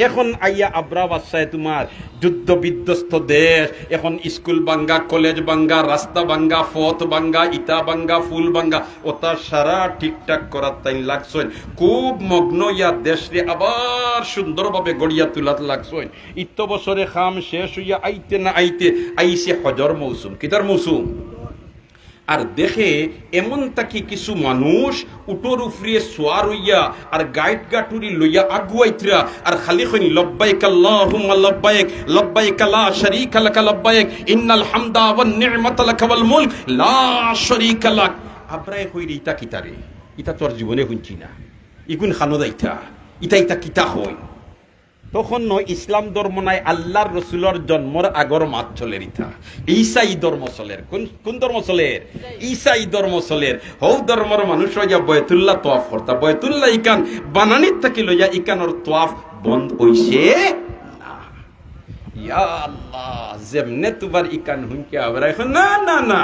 এখন আইয়া আবরা বাদশায় তুমার যুদ্ধ বিধ্বস্ত দেশ, এখন স্কুল ভাঙ্গা, কলেজ ভাঙ্গা, রাস্তা ভাঙ্গা, পথ ভাঙ্গা, ইটা ভাঙ্গা, পুল ভাঙ্গা, অতা সারা ঠিকঠাক করাত তাইন লাগছইন। খুব মগ্ন অইয়া দেশরে আবার সুন্দরভাবে গড়িয়া তুলাত লাগছইন। ইত্ত বছরে কাম শেষ অইয়া আইতে না আইতে আইছে হজর মৌসুম। কিতার মৌসুম? আর দেখে এমন থাকি কিছু মানুষ উটর উপরে সোয়ার অইয়া আর গাইট গাটুরি লইয়া আগুয়াইতরা আর খালি কইন, লব্বাইক আল্লাহুম্মা লব্বাইক, লব্বাইক লা শারীকা লাকা লব্বাইক, ইন্নাল হামদা ওয়ান নি'মাতা লাকা ওয়াল মুলক লা শারীকা লাক। আবরায় কইরে, ইতা কিতারে? ইতা তো আর জীবনে হুনছি না। ইগুন কানো যাইতা, ইতা ইতা কিতা কইন? তখন নয় ইসলাম ধর্ম নাই, আল্লার রসুলর জন্মর আগর মাত চলের ইতা। ঈসাই ধর্ম চলের। কুন, কুন ধর্ম চলের? ঈসাই ধর্ম চলের। হউ ধর্মর মানুষ অইয়া বয়তুল্লাহ তওয়াফ করতা। বয়তুল্লাহ ইকান বানানির থাকি লইয়া ইকানর তওয়াফ বন্ধ অইছে না। ইয়া আল্লাহ, যেমনে তুমার ইকান হুনকে আবার এখন, না, না, না,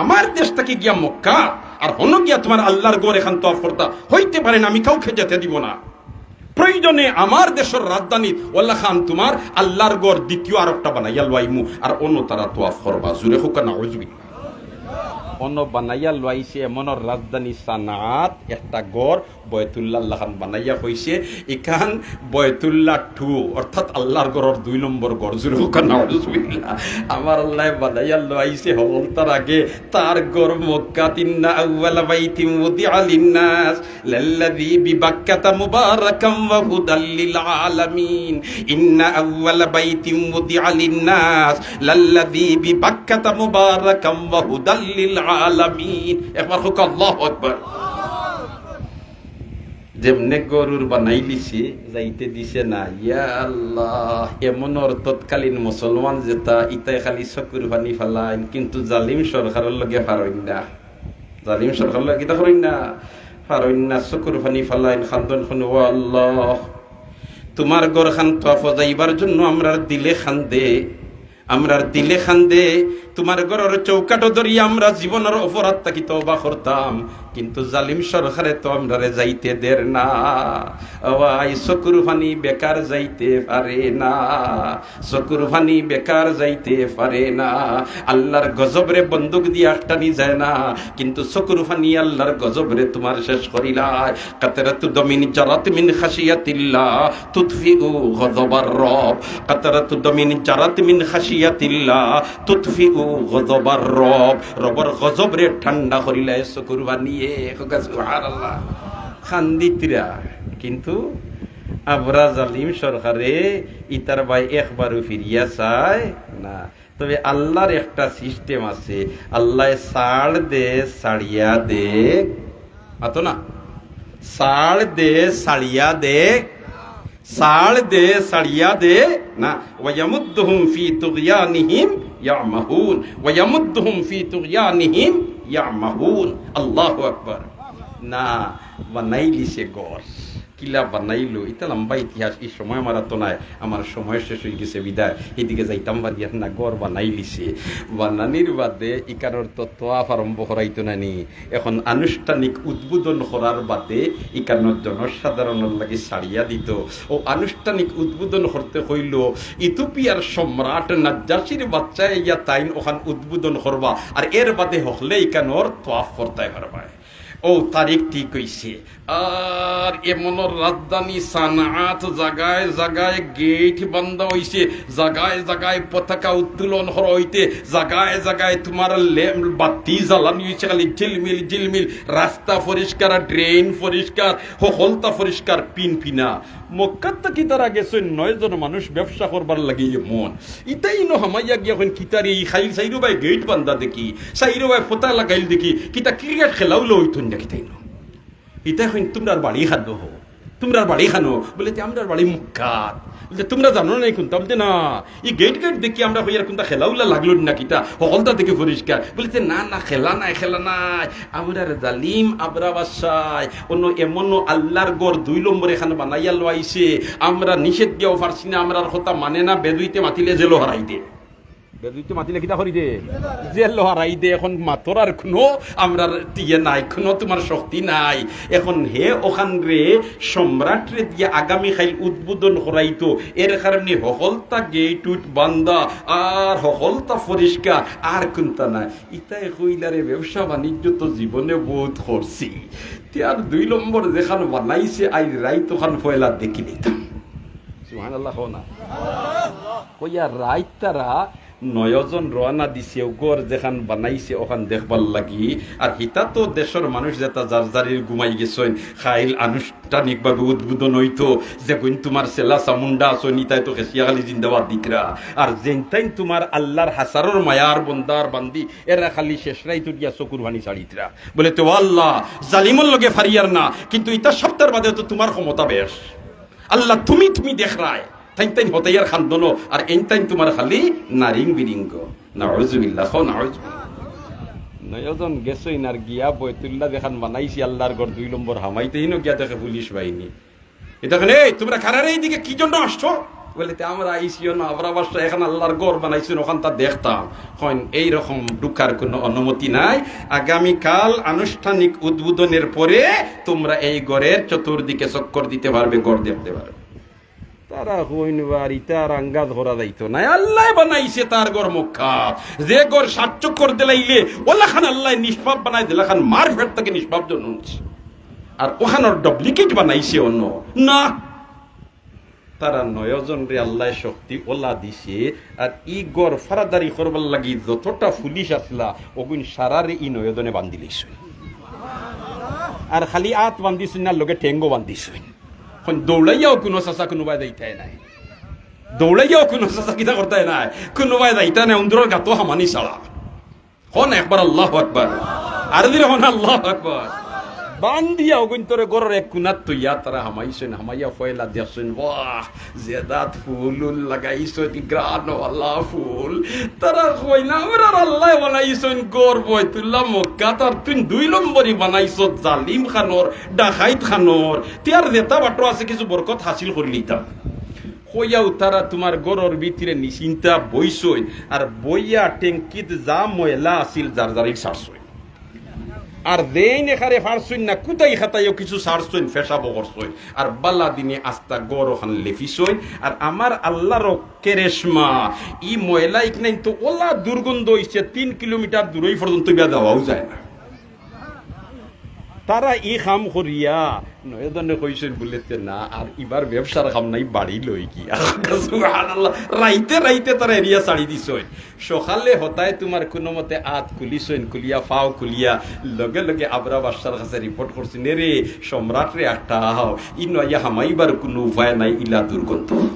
আমার দেশ থাকি গিয়া মক্কা, আর হনো গিয়া তুমার আল্লার ঘর এখান তওয়াফ করতা, হইতে পারে না, আমি কাউকে যেতে দিব না। প্রয়োজনে আমার দেশর রাজধানী ওলা খান তুমার আল্লার ঘর দ্বিতীয় আর একটা বানাইয়া লওয়াইমু, আর অনো তারা তওয়াফ করবা। জুরে কউক্কা নাউজুবিল্লাহ। অনো বানাইয়া লওয়াইছে এমনর রাজধানী সানাত, একটা ঘর বয়তুল্লাহ লাখান বানাইয়া কইছে, ইখান বয়তুল্লাহ টু, অর্থাৎ আল্লার ঘরর দুই নম্বর ঘর। জুরে কউক্কা নাউজুবিল্লাহ। আমার আল্লায় বানাইয়া লওয়াইছে হকলতার আগে তার ঘর মক্কাত। ইন্না আউওয়ালা বাইতিন উদিআ লিন্নাস লাল্লাযী বিবাক্কাতা মুবারাকাম ওয়া হুদাল লিল আলামিন। ইন্না আউওয়ালা বাইতিন উদিআ লিন্নাস লাল্লাযী বিবাক্কাতা মুবারাকাম ওয়া হুদাল লিল আলামিন। একবার কউক্কা আল্লাহু আকবার। যেমনে ঘর উর বানাইলিছে, যাইতে দিছে না। ইয়া আল্লাহ, এমনর তৎকালীন মুসলমান যেতা, ইতায় খালি চকুর পানি ফালাইন, কিন্তু জালিম সরকারর লগে পারইন না। জালিম সরকারর লগে কিতা করইন না? পারইন না, চকুর পানি ফালাইন, কান্দইন, কইন, ও আল্লাহ, তুমার ঘরখান তওয়াফো যাইবার জন্য আমরার দিলে কান্দে, আমরার দিলে কান্দে, তুমার ঘরর চৌকাঠো ধরি আমরা জীবনর অপরাধ থাকি তওবা করতাম, কিন্তু জালিম সরকারে তো আমরারে যাইতে দের না। ও ভাই, চকুর পানি বেকার যাইতে পারে না, চকুর পানি বেকার যাইতে পারে না। আল্লার গজবরে বন্দুক দিয়া আটকানি যায় না, কিন্তু চকুর পানি আল্লার গজবরে তুমার শেষ করিলায়। কাতরাতু দামিন জারাত মিন খাশিয়াতিল্লাহ তুতফিউ গজবার রব। কাতরাতু দামিন জারাত মিন খাশিয়াতিল্লাহ তুতফিউ গজবার রব। রবর গজবরে ঠান্ডা করিলায় চকুর পানিয়ে। কউক্কা সুবহানাল্লাহ। কান্দিত্রা, কিন্তু আবরা জালিম সরকারে ইতার বায় একবারও ফিরিয়া চায় না। তবে আল্লার একটা system আছে, আল্লায় ছাড় দে, ছাড়িয়া দে, মাতো না, ছাড় দে, ছাড়িয়া দে, ছাড় দে, ছাড়িয়া দে না। ওয়ায়ামুদ্দুহুম ফি তুগয়ানিহিম ইয়ামাহুন, ওয়ায়ামুদ্দুহুম ফি তুগয়ানিহিম ইয়ামাহুন। আল্লাহু আকবার। না, বানাইলিছে ঘর। কিলা বানাইলো, ইতা লম্বা ইতিহাস, ই সময় আমার আতো নাই, আমার সময় শেষ অইগেছে বিদায়, হিদিকে যাইতাম পারিয়ার না। ঘর বানাইলিছে, বানানির বাদে ইকানোর তো তোয়াফ আরম্ভ করাইতো না নি। এখন আনুষ্ঠানিক উদ্বোধন করার বাদে ইকানোর জনসাধারণর লাগি ছাড়িয়া দিতো। অউ আনুষ্ঠানিক উদ্বোধন করতে কইলো, ইথিওপিয়ার সম্রাট নাজ্জাশির বাচ্চায় আইয়া তাইন অখান উদ্বোধন করবা, আর এর বাদে হকলে ইকানোর তোয়াফ করতায় পারবায়। অউ তারিখ ঠিক অইছে। আর এমনর রাজধানী সানাআত জাগায় জাগায় গেইট বান্ধা অইছে, জাগায় জাগায় পতাকা উত্তোলন করা অইতে, জাগায় জাগায় তুমার লে-, বাতি জ্বালানি অইছে, খালি ঝিলমিল ঝিলমিল। রাস্তা পরিষ্কার, ড্রেন পরিষ্কার, হকলতা পরিষ্কার, পিনপিনা। মক্কাত থাকি তারা গেছইন নয়জন মানুষ ব্যবসা করবার লাগি এমন। ইতাইনও হামাইয়া গিয়া কইন, কিতারে ই খাইল চাইরোবায় গেইট বান্ধা দেখি, চাইরোবায় পতা লাগাইল দেখি, কিতা ক্রিকেট খেলাউলা অইতো না কিতা ইনো? ইতায় কইন, তুমরার বাড়ি কানো? তুমরার বাড়ি কানো? বুলে, তে আমরার বাড়ি মক্কাত। বুলে, তুমরা জানো না নি কুনতা? বুলে, না, ই গেইট গেইট দেখি আমরা কইয়ার কুনতা খেলাউলা লাগলো না কিতা? হকলতা দেখি পরিষ্কার। বুলে, তে না, না, খেলা নায়, খেলা নায়। আমরার জালিম আবরা বাদশায় অনো এমনও আল্লার ঘর দুই লম্বর এখান বানাইয়া লওয়াইছে, আমরা নিষেধ দিয়াও পারছি না, আমরার কথা মানে না, বেদুইতে মাতিলে জেলো হারাই দে। বেদুইতে মাতিলে কিতা করি দে? জেলো হারাই দে। এখন মাতরার কুনু আমরার ইয়ে নাই, কুনু তুমার শক্তি নাই। এখন হে অখানরে সম্রাটরে দিয়া আগামী কাইল উদ্বোধন করাইতো, এর কারণে হকলতা গেইট উট বান্ধা, আর হকলতা পরিষ্কার, আর কুনতা নাই। ইতায় কইলা রে, ব্যবসা বাণিজ্য তো জীবনে বউত করছি, তে আর দুই লম্বর যেখান বানাইছে, আইজ রাইত অখান পয়লা দেখিলিতাম। সুবহানাল্লাহ কও না। কইয়া রাইত তারা নয়জন রওয়ানা দিছে, অউ ঘর যেখান বানাইছে অখান দেখবার লাগি। আর হিতা তো দেশর মানুষ যেতা যার যারির ঘুমাই গেছইন, কাইল আনুষ্ঠানিকভাবে উদ্বোধন অইতো, যেগুইন তুমার চেলা চামুন্ডা আছইন, ইতায় তো খেসিয়া খালি জিন্দাবাদ দিতরা। আর যেইনতাইন তুমার আল্লার হাছারর মায়ার বন্দার বান্দি, এরা খালি শেষ রাইত উঠিয়া চকুর পানি ছাড়িতরা। বুলে, তে আল্লাহ, জালিমর লগে ফারিয়ার না, কিন্তু ইতা সপ্তাহর বাদে তো তুমার ক্ষমতা বেশ। আল্লাহ, তুমি, তুমি দেখরায়। তাইন তাইন হতাইয়ার খান্দনো, আর এইন তাইন তুমার খালি নারিং বিরিঙ্গ। নাউজুবিল্লাহ, কও নাউজুবিল্লাহ। নয়জন গেছইন আর গিয়া বয়তুল্লাহ যেখান বানাইছি আল্লার ঘর দুই লম্বর হামাইতে, ইনো গিয়া দেখে পুলিশ বাহিনী। ইতা কইন, "এই, তুমরা কারারে ইদিকে কি জন্য আনছো?" বুলে, "তে আমরা আইছি অনো আবরা বাদশা এখান আল্লার ঘর বানাইছইন, অখানতা দেখতাম।" কইন, "এইরকম ঢুকার কুনু অনুমতি নাই। আগামীকাল আনুষ্ঠানিক উদ্বোধনের পরে তুমরা এই ঘরের চতুর্দিকে চক্কর দিতে পারবে, ঘর দেখতে পারবে।" তারা কইন, "বার ইতার আন্দাজ করা যাইতো নায়, আল্লায় বানাইছে তার ঘর মক্কা, যে ঘর সাত চক্কর দিলাইলে অলাখান আল্লায় নিষ্পাপ বানায়, যেলাখান মার পেট থাকি নিষ্পাপ জন্মছে।" আর অখানর duplicate বানাইছে অনো না। তারা নয়জনরে আল্লায় শক্তি অলা দিছে, আর ই ঘর ফারাদারি করবার লাগি যতটা পুলিশ আছলা, অগুইন সারারে ই নয়জনে বান্ধিলাইছইন। আর খালি আত বান্ধিছইন না, লগে ঠেংও বান্ধিছইন। অখন দৌড়াইয়াও কুনু চাচা কুনুবায় যাইতায় নায়, দৌড়াইয়াও কুনু চাচা কিতা করতায় নায়, কুনুবায় যাইতায় নায়, উন্দুরর গাতো হামানি ছাড়া। কও না একবার আল্লাহু আকবার। আর দিলে কও না আল্লাহু আকবার। বান্ধিয়া অগুইন্তরে ঘরর এক কুনাত থইয়া তারা হামাইছইন, হামাইয়া পয়লা দেখছইন, বাহ, যে জাত ফুল উল লাগাইছইন, ঘ্রাণওয়ালা ফুল। তারা কইন, "আমরার আল্লায় বানাইছইন ঘর বয়তুল্লাহ মক্কাত, আর তুইন দুই লম্বরি বানাইছস, জালিম খানোর, ডাকাইত খানোর। তে আর যেতা বাটো আছে কিছু বরকত হাসিল করিলিতাম।" কইয়াউ তারা তুমার ঘরর ভিতরে নিশ্চিন্তা বইছইন, আর বইয়া ট্যাঙ্কিত যা ময়লা আছিল যার যারির ছাড়ছইন। আর যেইন এখারে পারছইন না, কুতাই খাতাইও কিছু ছাড়ছইন, পেশাবও করছইন, আর বালা দিনে আস্তা ঘর অখান লেপিছইন। আর আমার আল্লার কেরেশমা, ই ময়লা ইখান তো অলা দুর্গন্ধ অইছে, তিন কিলোমিটার দূরই পর্যন্ত ইবা যাওয়াও যায় না। তারা ই কাম করিয়া নয়জনে কইছইন বুলে, "তে না, আর ইবার ব্যবসার কাম নাই, বাড়ি লই গিয়া।" সুবহানাল্লাহ। রাইতে রাইতে তারা এরিয়া ছাড়ি দিছইন। সকালে হতায় তুমার কুনুমতে আত খুলিছইন, খুলিয়া, ফাও খুলিয়া, লগে লগে আবরা বাদশার কাছে রিপোর্ট করছইন, "এরে সম্রাট রে, একটা আও, ইনো আইয়া হামাইবার কুনু উপায় নাই, ইলা দুর্গন্ধ।"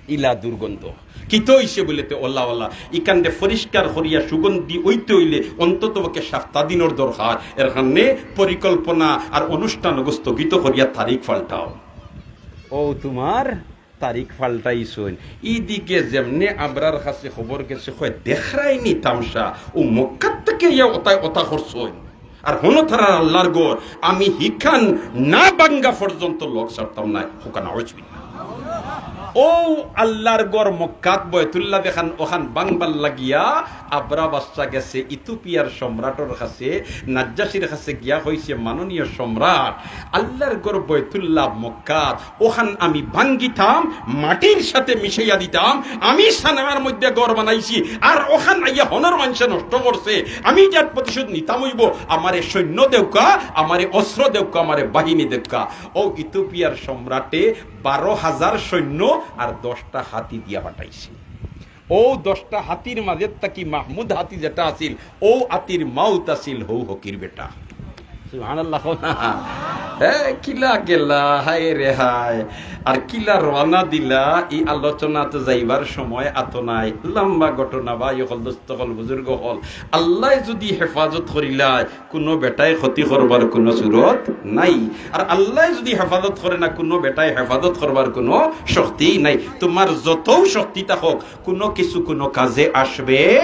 ইলা দুর্গন্ধ। কিতা অইছে বুলে তে, "অলা অলা, ইখানরে পরিষ্কার করিয়া সুগন্ধি অইতে অইলে অন্তত পক্ষে সাপ্তা দিনর দরকার, এর কারণে পরিকল্পনা আর অনুষ্ঠান স্থগিত করিয়া তারিখ পাল্টাও।" অউ তুমার তারিখ পাল্টাইছইন। ইদিকে যেমনে আবরার কাছে খবর গেছে, কয়, "দেখরায়নি তামশা, অউ মক্কাত থাকি ইয়া অতা অতা করছইন।" আর হনো তারার আল্লার ঘর, আমি হিখান না ভাঙ্গা পর্যন্ত লগ ছাড়তাম নায়। হুকান আউজবিল্লাহ। অউ আল্লার ঘর মক্কাত বয়তুল্লাহ যেখান, অখান ভাংবার লাগিয়া আবরা বাদশা গেছে ইথিওপিয়ার সম্রাটর কাছে, নাজ্জাশীর কাছে গিয়া কইছে, "মাননীয় সম্রাট, আল্লার ঘর বয়তুল্লাহ মক্কাত, অখান আমি ভাঙ্গিতাম, মাটির সাথে মিশাইয়া দিতাম। আমি সানার মধ্যে ঘর বানাইছি, আর অখান আইয়া হনর মানষে নষ্ট করছে। আমি ইটার প্রতিশোধ নিতাম অইবো। আমারে সৈন্য দেউক্কা, আমারে অস্ত্র দেউক্কা, আমারে বাহিনী দেউক্কা।" অউ ইথিওপিয়ার সম্রাটে বারো হাজার সৈন্য আর দশটা হাতি দিয়া পাঠাইছে। অউ দশটা হাতির মাঝে থাকি মাহমুদ হাতি যেটা আছিল, অউ হাতির মাউত আছিল হউ হকির বেটা। সুবহানাল্লাহ কও না। হে, কিলা গেলা, হায় রে হায়। আর কিলা রওয়ানা দিলা, ই আলোচনাত যাইবার সময় আতো নাই। লম্বা ঘটনা ভাই অকল, দোস্ত অকল, বুজুর্গ অকল। আল্লায় যুদি হেফাজত করিলায়, কুনু বেটায় ক্ষতি করবার কুনু সুরত নাই। আর আল্লায় যুদি হেফাজত করে না, কুনু বেটায় হেফাজত করবার কুনু শক্তি নাই। তুমার যতউ শক্তি থাকউক, কুনু কিছু কুনু কাজে আসবে,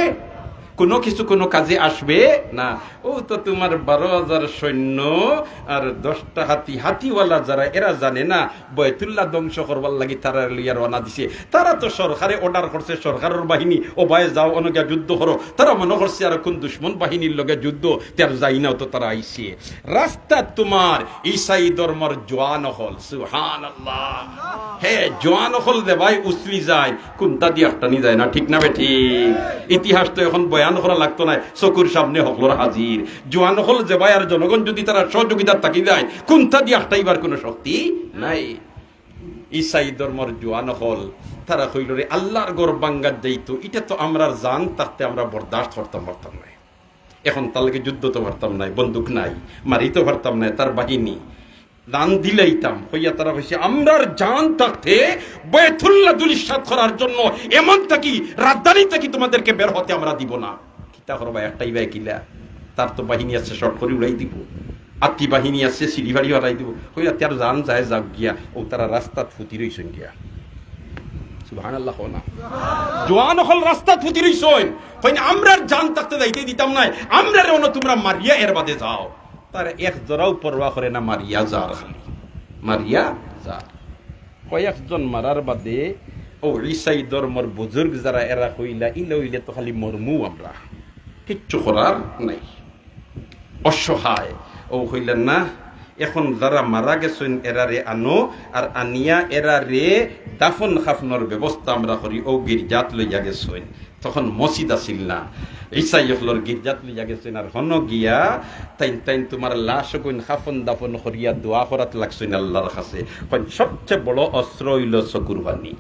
কুনু কিছু কুনু কাজে আসবে না। অউ তো তুমার বারো হাজার সৈন্য আর দশটা হাতি, হাতিওয়ালা যারা, এরা জানে না বয়তুল্লাহ ধ্বংস করবার লাগি তারারে লইয়া রওয়ানা দিছে। তারা তো সরকারে অর্ডার করছে, সরকারর বাহিনী, "ও ভাই যাও, অনো গিয়া যুদ্ধ করো।" তারা মনো করছে আর কুন দুশমন বাহিনীর লগে যুদ্ধ, তে আর যাই না, অউ তো তারা আইছে। রাস্তাত তুমার ইসাই ধর্মর জোয়ান অকল, সুবহানাল্লাহ। হে, জোয়ান অকল যে ভাই উছলি যায়, কুন্তা দি আখটানি যায় না, ঠিক না বেঠিক? ইতিহাস তো এখন বয়ান করা লাগতো নায়, চকুর সামনে হকলর হাজির। জোয়ান অকল যে ভাই আর জনগণ যুদি তারার সহযোগিতাত থাকি যায়, কুন্তা দি আখটাইবার কুনু শক্তি নাই। ইসাই ধর্মর জোয়ান অকল, তারা কইলো, "রে, আল্লার ঘর ভাঙ্গাত যাইতো, ইটা তো আমরার জান থাকতে আমরা বরদাস্ত করতাম পারতাম নায়। এখন তার লগে যুদ্ধ তো পারতাম নায়, বন্দুক নাই, মারি তো পারতাম নায়, তার বাহিনী, জান দিলাইতাম।" কইয়া তারা কইছে, "আমরার জান থাকতে বয়তুল্লাহ ধুলিস্যাৎ করার জন্য এমন থাকি, রাজধানী থাকি তুমাদেরকে বের হতে আমরা দিব না।" কিতা করবা, একটাই ভাই কিলা, তার তো বাহিনী আছে, শর্ট করি উড়াই দিব, আত্তি বাহিনী আছে, সিঁড়ি ফাড়ি ফালাই দিব। কইলা, "তে আর জান যায় যাউক গিয়া।" অউ তারা রাস্তাত ফুতি রইছইন গিয়া। সুবহানাল্লাহ কও না। জোয়ান অকল রাস্তাত ফুতি রইছইন, কইন, "আমরার জান থাকতে যাইতে দিতাম নায়, আমরারে অনো তুমরা মারিয়া এর বাদে যাও।" তারা এক জরাও পরোয়া করে না, মারিয়া যার খালি, মারিয়া যার। কয়েকজন মারার বাদে অউ ইসাই ধর্মর বুজুর্গ যারা, এরা কইলা, "ইলা অইলে তো খালি মরমু আমরা, কিচ্ছু করার নাই।" অসহায়। অউ কইলা, "না, এখন যারা মারা গেছইন এরারে আনো, আর আনিয়া এরারে দাফন কাফনর ব্যবস্থা আমরা করি।" অউ গির্জাত লইয়া গেছইন, তখন মসজিদ আছিল না, ইসাই অকলর গির্জাত লইয়া গেছইন। আর হনো গিয়া তাইন, তাইন তুমার লাশ অগুইন কাফন দাফন করিয়া দোয়া করাত লাগছইন আল্লার কাছে। কইন, সবচেয়ে বড় অস্ত্র অইলো চকুর পানি।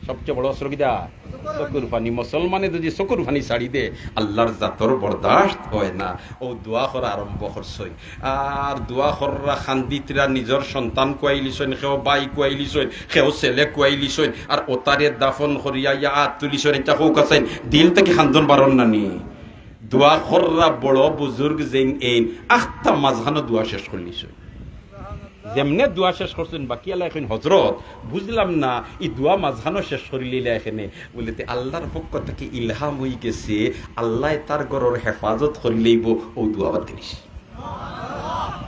সবচেয়ে বড় অস্ত্র কিতা? চকুর পানি। মুসলমানে যুদি চকুর পানি ছাড়ি দে, আল্লার জাতর বরদাস্ত অয় না। অউ দোয়া করা আরম্ভ করছইন। আর দোয়া কররা কান্দিতরা, নিজর সন্তান কুয়াইলিছইন, কেউ ভাই কুয়াইলিছইন, কেউ ছেলে কুয়াইলিছইন, আর অতারে দাফন করিয়া ইয়া আত তুলিছইন, ইতা কউক্কা চাইন, দিল থাকি কান্দন বারর না নি? দোয়া কররা বড় বুজুর্গ যেইন এইন, আখতা মাঝখানো দোয়া শেষ করিলিছইন। যেমনে দোয়া শেষ করছইন, বাকি আল্লায় কইন, "হজরত, বুঝলাম না, ই দোয়া মাঝখানো শেষ করিলিলা কেনে?" বুলে, "তে আল্লার পক্ষ থাকি ইলহাম অইগেছে, আল্লায় তার ঘরর হেফাজত করিলাইবো, অউ দোয়া বাদ দিলিছ।"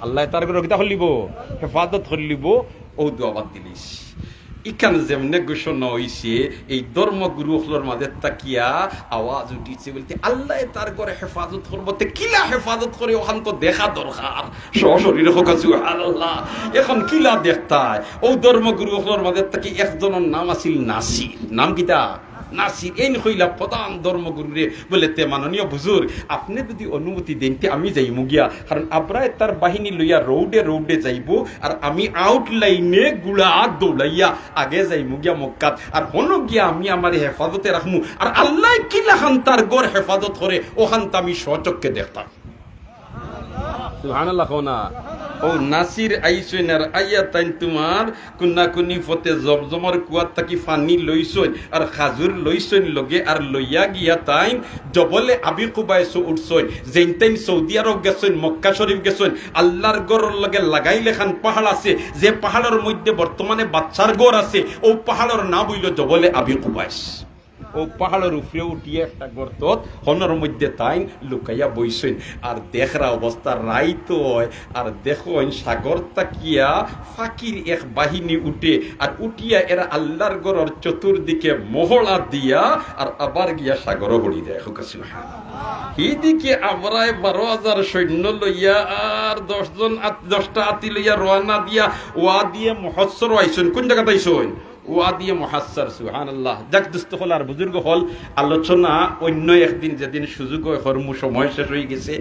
আল্লায় তার ঘরর কিতা করিলিবো? হেফাজত করিলিবো, অউ দোয়া বাদ দিলিছ। ইখান যেমনে ঘোষণা অইছে, এই ধর্মগুরু অকলর মাঝে থাকিয়া আওয়াজ উঠিছে বলতে, "আল্লায় তার ঘর হেফাজত করবো।" তে কিলা হেফাজত করে, অখান তো দেখা দরকার। সশরীরে কউক্কা সুবহানাল্লাহ। এখন কিলা দেখতায়, অউ ধর্মগুরু অকলর মাঝে থাকি একজনর নাম আছিল নাসির। নাম কিতা? নাসির। এইন কইলা প্রধান ধর্মগুরুরে, বলে, "তে মাননীয় বুজুর্গ, আপনে যুদি অনুমতি দেইন, তে আমি যাইমু গিয়া, কারণ আবরায় তার বাহিনী লইয়া রোডে রোডে যাইবো, আর আমি আউটলাইনে ঘুড়া দৌড়াইয়া আগে যাইমু গিয়া মক্কাত, আর হনো গিয়া আমি আমারে হেফাজতে রাখমু, আর আল্লায় কিলাখান তার ঘর হেফাজত করে, অখান তো আমি স্বচক্ষে দেখতাম।" সুবহানাল্লাহ কও না। অউ নাসির আইছইন আর আইয়া তাইন তুমার কুনাকুনি পথে জমজমর কুয়াত থাকি পানি লইছইন আর খাজুর লইছইন লগে, আর লইয়া গিয়া তাইন জবলে আবি কুবাইসো উঠছইন। যেইন তাইন সৌদি আরব গেছইন, মক্কা শরীফ গেছইন, আল্লার ঘরর লগে লাগাইল এখান পাহাড় আছে, যে পাহাড়র মধ্যে বর্তমানে বাদশার ঘর আছে, অউ পাহাড়র নাম অইলো জবলে আবি কুবাইস। অউ পাহাড়র উপরে উঠিয়া একটা গর্তত হনর মধ্যে তাইন লুকাইয়া বইছইন। আর দেখরা অবস্থা, রাইত অয়, আর দেখইন সাগর থাকিয়া পাখির এক বাহিনী উঠে, আর উঠিয়া এরা আল্লার ঘরর চতুর্দিকে মহড়া দিয়া আর আবার গিয়া সাগরো পড়ি দেয়। কউক্কা সুবহানাল্লাহ। হিদিকে আবরায় বারো হাজার সৈন্য লইয়া আর দশ জন আত-, দশটা আতি লইয়া রওয়ানা দিয়া ওয়াদিয়ে মুহাসসর আইছইন। কুন জাগাত আইছইন? ওয়াদিয়ে মুহাসসর। সুবহানাল্লাহ। যাক দোস্ত অকল আর বুজুর্গ অকল, আলোচনা অইন্য একদিন, যেদিন সুযোগ অয় করমু, সময় শেষ অইগেছে।